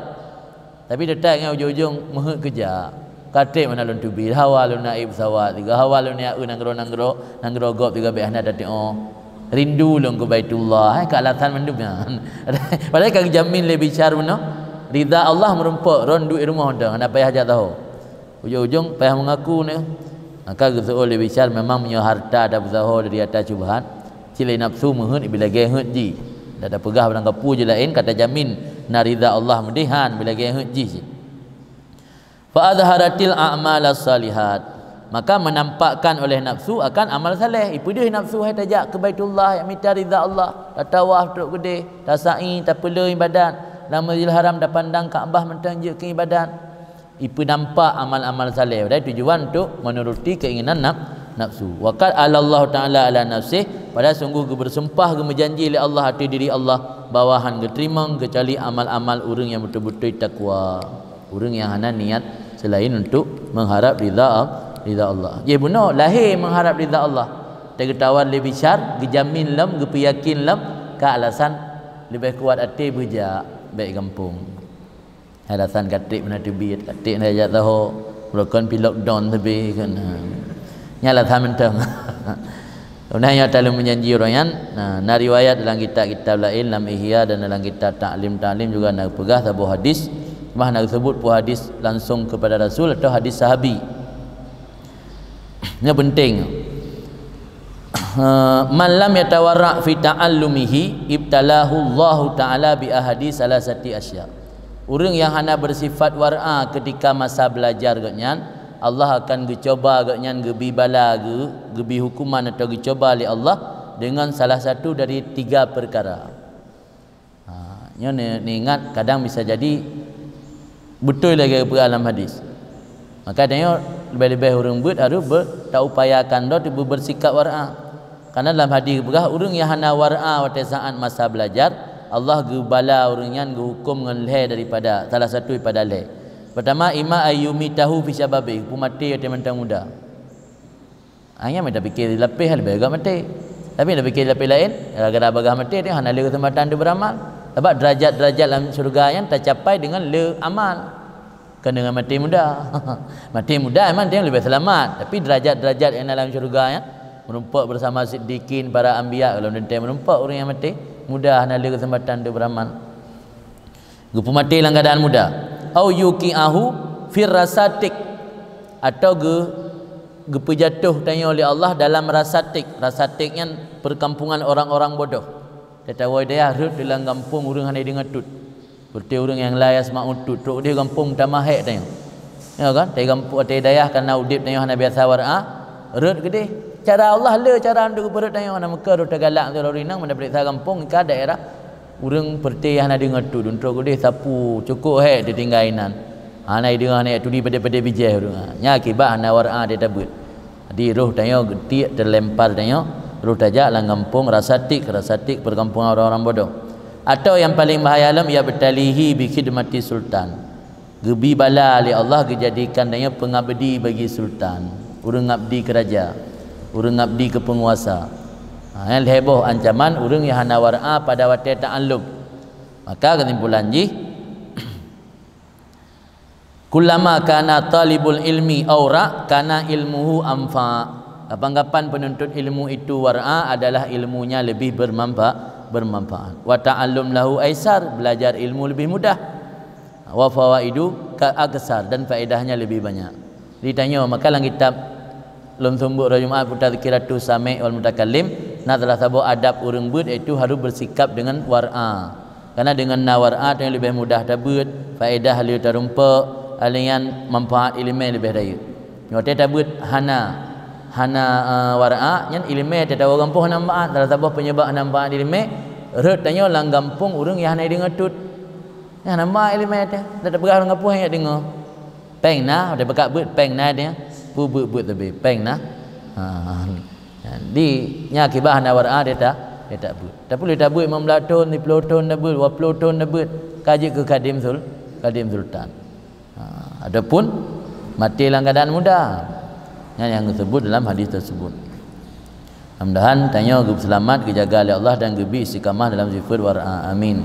Tapi teutap nyan ujong-ujong meuheuet keujak. Ka trép meunan lôn teubiet, hawa lôn na ék peusawat sigoe, hawa lôn na ék eu nanggroe-nanggroe, nanggroe gob sigoe bèk hana tateu'oh. Rindu lôn keu Baitullah, hai ka alasan mandum nyan. Padahai ka geujamin lé Bishar bunoe, ridha Allah meurumpok, ron duek rumoh dong, hana payah jak saho. Ujong-ujong payah meungaku nyoe. Maka geuseuôt lé Bishar, memang meunyoe harta tapeusaho dari atra syubhat, cit lé nafsu meuheuet ibilagèe heuet jih. Dak tapeugah barang kapeue jih laén, ka tajamin na ridha Allah meudeh, han, ibilagèe heuet jih cit. Fa azharatil a'malas shalihat, maka menampakkan oleh nafsu akan amal saleh. Ipeudeuh nafsu hai tajak keu Baitullah, jak mita ridha Allah, tatawaf trok keudeh, tasa'i, tapeuleueng ibadat, lam Masjidil Haram tapandang Ka'bah mantong jeuet keu ibadat. Ipeunampak amal-amal saleh, padahai tujuan untuk menuruti keinginan naf-, nafsu. Wa qad alallahu ta'ala ala nafsih, padahai sungguh geubeureusumpah, geumeujanji lé Allah ateueh diri Allah, bahwa han geuteurimong keucuali amal-amal ureueng nyang beutôi-beutôi takwa. Ureueng nyang hana niat selain untuk mengharap ridha, ridha Allah. Jih bunoe lahé mengharap ridha Allah. Teugeutawa lé Bishar, geujamin lom, geupeuyakin lom, ka alasan leubeh kuat até beujak bèk gampông. Alasan ka trép meunan teubiet, ka trép meunan jak saho, beurokon pi lockdown sabe kan. Nyan alasan mantong. Nah, nyang taleueng meujanji ureueng nyan, nah, na riwayat dalam kitab-kitab laén, lam Ihya dan dalam kitab Ta'lim-Ta'lim juga na geupeugah saboh hadis, mah na geuseubut peue hadis langsung kepada Rasul atau hadis sahabi. Nyoe peunteng. Eh, man lam yatawarra' fi ta'allumihi ibtalahu Allahu ta'ala bi ahadi salasati asya. Ureueng nyang hana beusifat war'a keutika masa beulajar gobnyan, Allah akan geucoba gobnyan, geubi bala, geu-, geubi hukuman atau geucoba lé Allah deungon salah satu dari tiga peukara. Ha, nyoe ne-, neuingat, kadang bisa jadi beutôi lagèe geupeugah lam hadis. Maka tanyoe leubeh-leubeh ureueng beuet harôh be-, taupayakan droe teuh beusikap war'a. Karena lam hadis geupeugah, ureueng nyang hana war'a watèe saat masa beulajar, Allah geubala ureueng nyan, geuhuköm ngon lhèe daripada, salah satu daripada lhèe. Pertama, imma ayyumitahu fi syababih, geupeumaté watèe mantong muda. Ha, nyan meunan tapike lapéh leubeh gét maté. Tapi tapike lapéh laén, gara-gara bagaih maté, hana lé keuseumpatan untuk beuramal. Sabab derajat-derajat lam syeuruga nyan tacapai deungon le amal, kon deungon maté muda. Maté muda memang dia leubeh seulamat, tapi derajat-derajat nyang na lam syeuruga nyan, meurumpok bersama siddiqin, para anbiya, kalau teuntèe meurumpok ureueng nyang maté muda, hana lé keuseumpatan untuk beuramal. Geupeumaté lam keuadaan muda. Au yuqi'ahu Fir rasatik, atau geu-, geupeujatoh tanyoe lé Allah dalam rasatik. Rasatik nyan perkampungan orang-orang bodoh. Teutabui dayah rhot dilam gampông ureuëng hana deungoe tut. Seperti ureuëng nyang la yasma'u tut, trok deh gampông tamah hék tanyoe. Ya kan? Teutabui gampông, teutabui dayah kana udeb tanyoe hana biasa war'a, rhot keudeh. Cara Allah le cara untuk geupeurhot tanyoe, hana meukeureuh tagalak teuh lori nang, mana peuriksa gampông ka daerah ureuëng peureuté hana deungoe tut, dum trok keudeh sapu, cukôp hék teutinggai inan. Hana deungoe, hana tuli padé-padé bijéh ureuëng. Nya akibat hana war'a teutabeuet. Jadi roh tanyoe geutiek, teulempar tanyoe, roh tajak lam gampông rasatik, rasatik perkampungan orang-orang bodoh. Atau yang paling bahaya lom, yabtalihi bi khidmati sultan. Geubi bala lé Allah geujadikan tanyoe peungabdi bagi sultan, ureuëng ngabdi keu raja, ureuëng ngabdi keu peunguasa. Ha, nyan lhée boh ancaman ureuëng nyang hana war'a pada watée ta'allum. Maka keusimpulan jih, kullama kana talibul ilmi awra kana ilmuhu anfa. Kapan-kapan penuntut ilmu itu war'a adalah ilmunya lebih bermanfa-, bermanfaat. Wa ta'allum lahu aisar, belajar ilmu lebih mudah. Wa fawaidu ka aksar, dan faedahnya lebih banyak. Ditanyoe, maka lam kitab lôn seumeubeuet uroe Jumaat, Tazkiratus Sami' wal Mutakallim, na salah saboh adab ureuëng beuet, yaitu harus bersikap dengan war'a. Karena dengan na war'a tanyoe leubeh mudah tabeuet, faedah le tarumpok, alian manfaat ileumé leubeh rayeuk. Nyoe watée tabeuet hana, hana, eh, war'a, nyan ileumé teutabui gampông hana manfaat. Salah saboh penyebab hana manfaat ileumé, rhot tanyoe lam gampông ureuëng nyang hana deungoe tut. Nyang nama ileumé teuh, dak tapeugah ureuëng gampông nyang deungoe. Péng na, dak peugah beuet péng na dia. Peue beuet-beuet teubi, péng na. Ha. Jadi, nya akibat hana war'a dia tak, dia tak beuet. Tapi lé tabeuet limong blaih thon, siplôh thon tabeuet, dua ploh thon tabeuet, ka jeuet keu khadim sul-, khadim sultan. Ha, adapun maté lam keadaan muda, nyan nyang geusebut dalam hadis tersebut. Mudah-mudahan tanyoe geuseulamat, geujaga lé Allah dan geubi istiqamah dalam sifat war'a. Amin.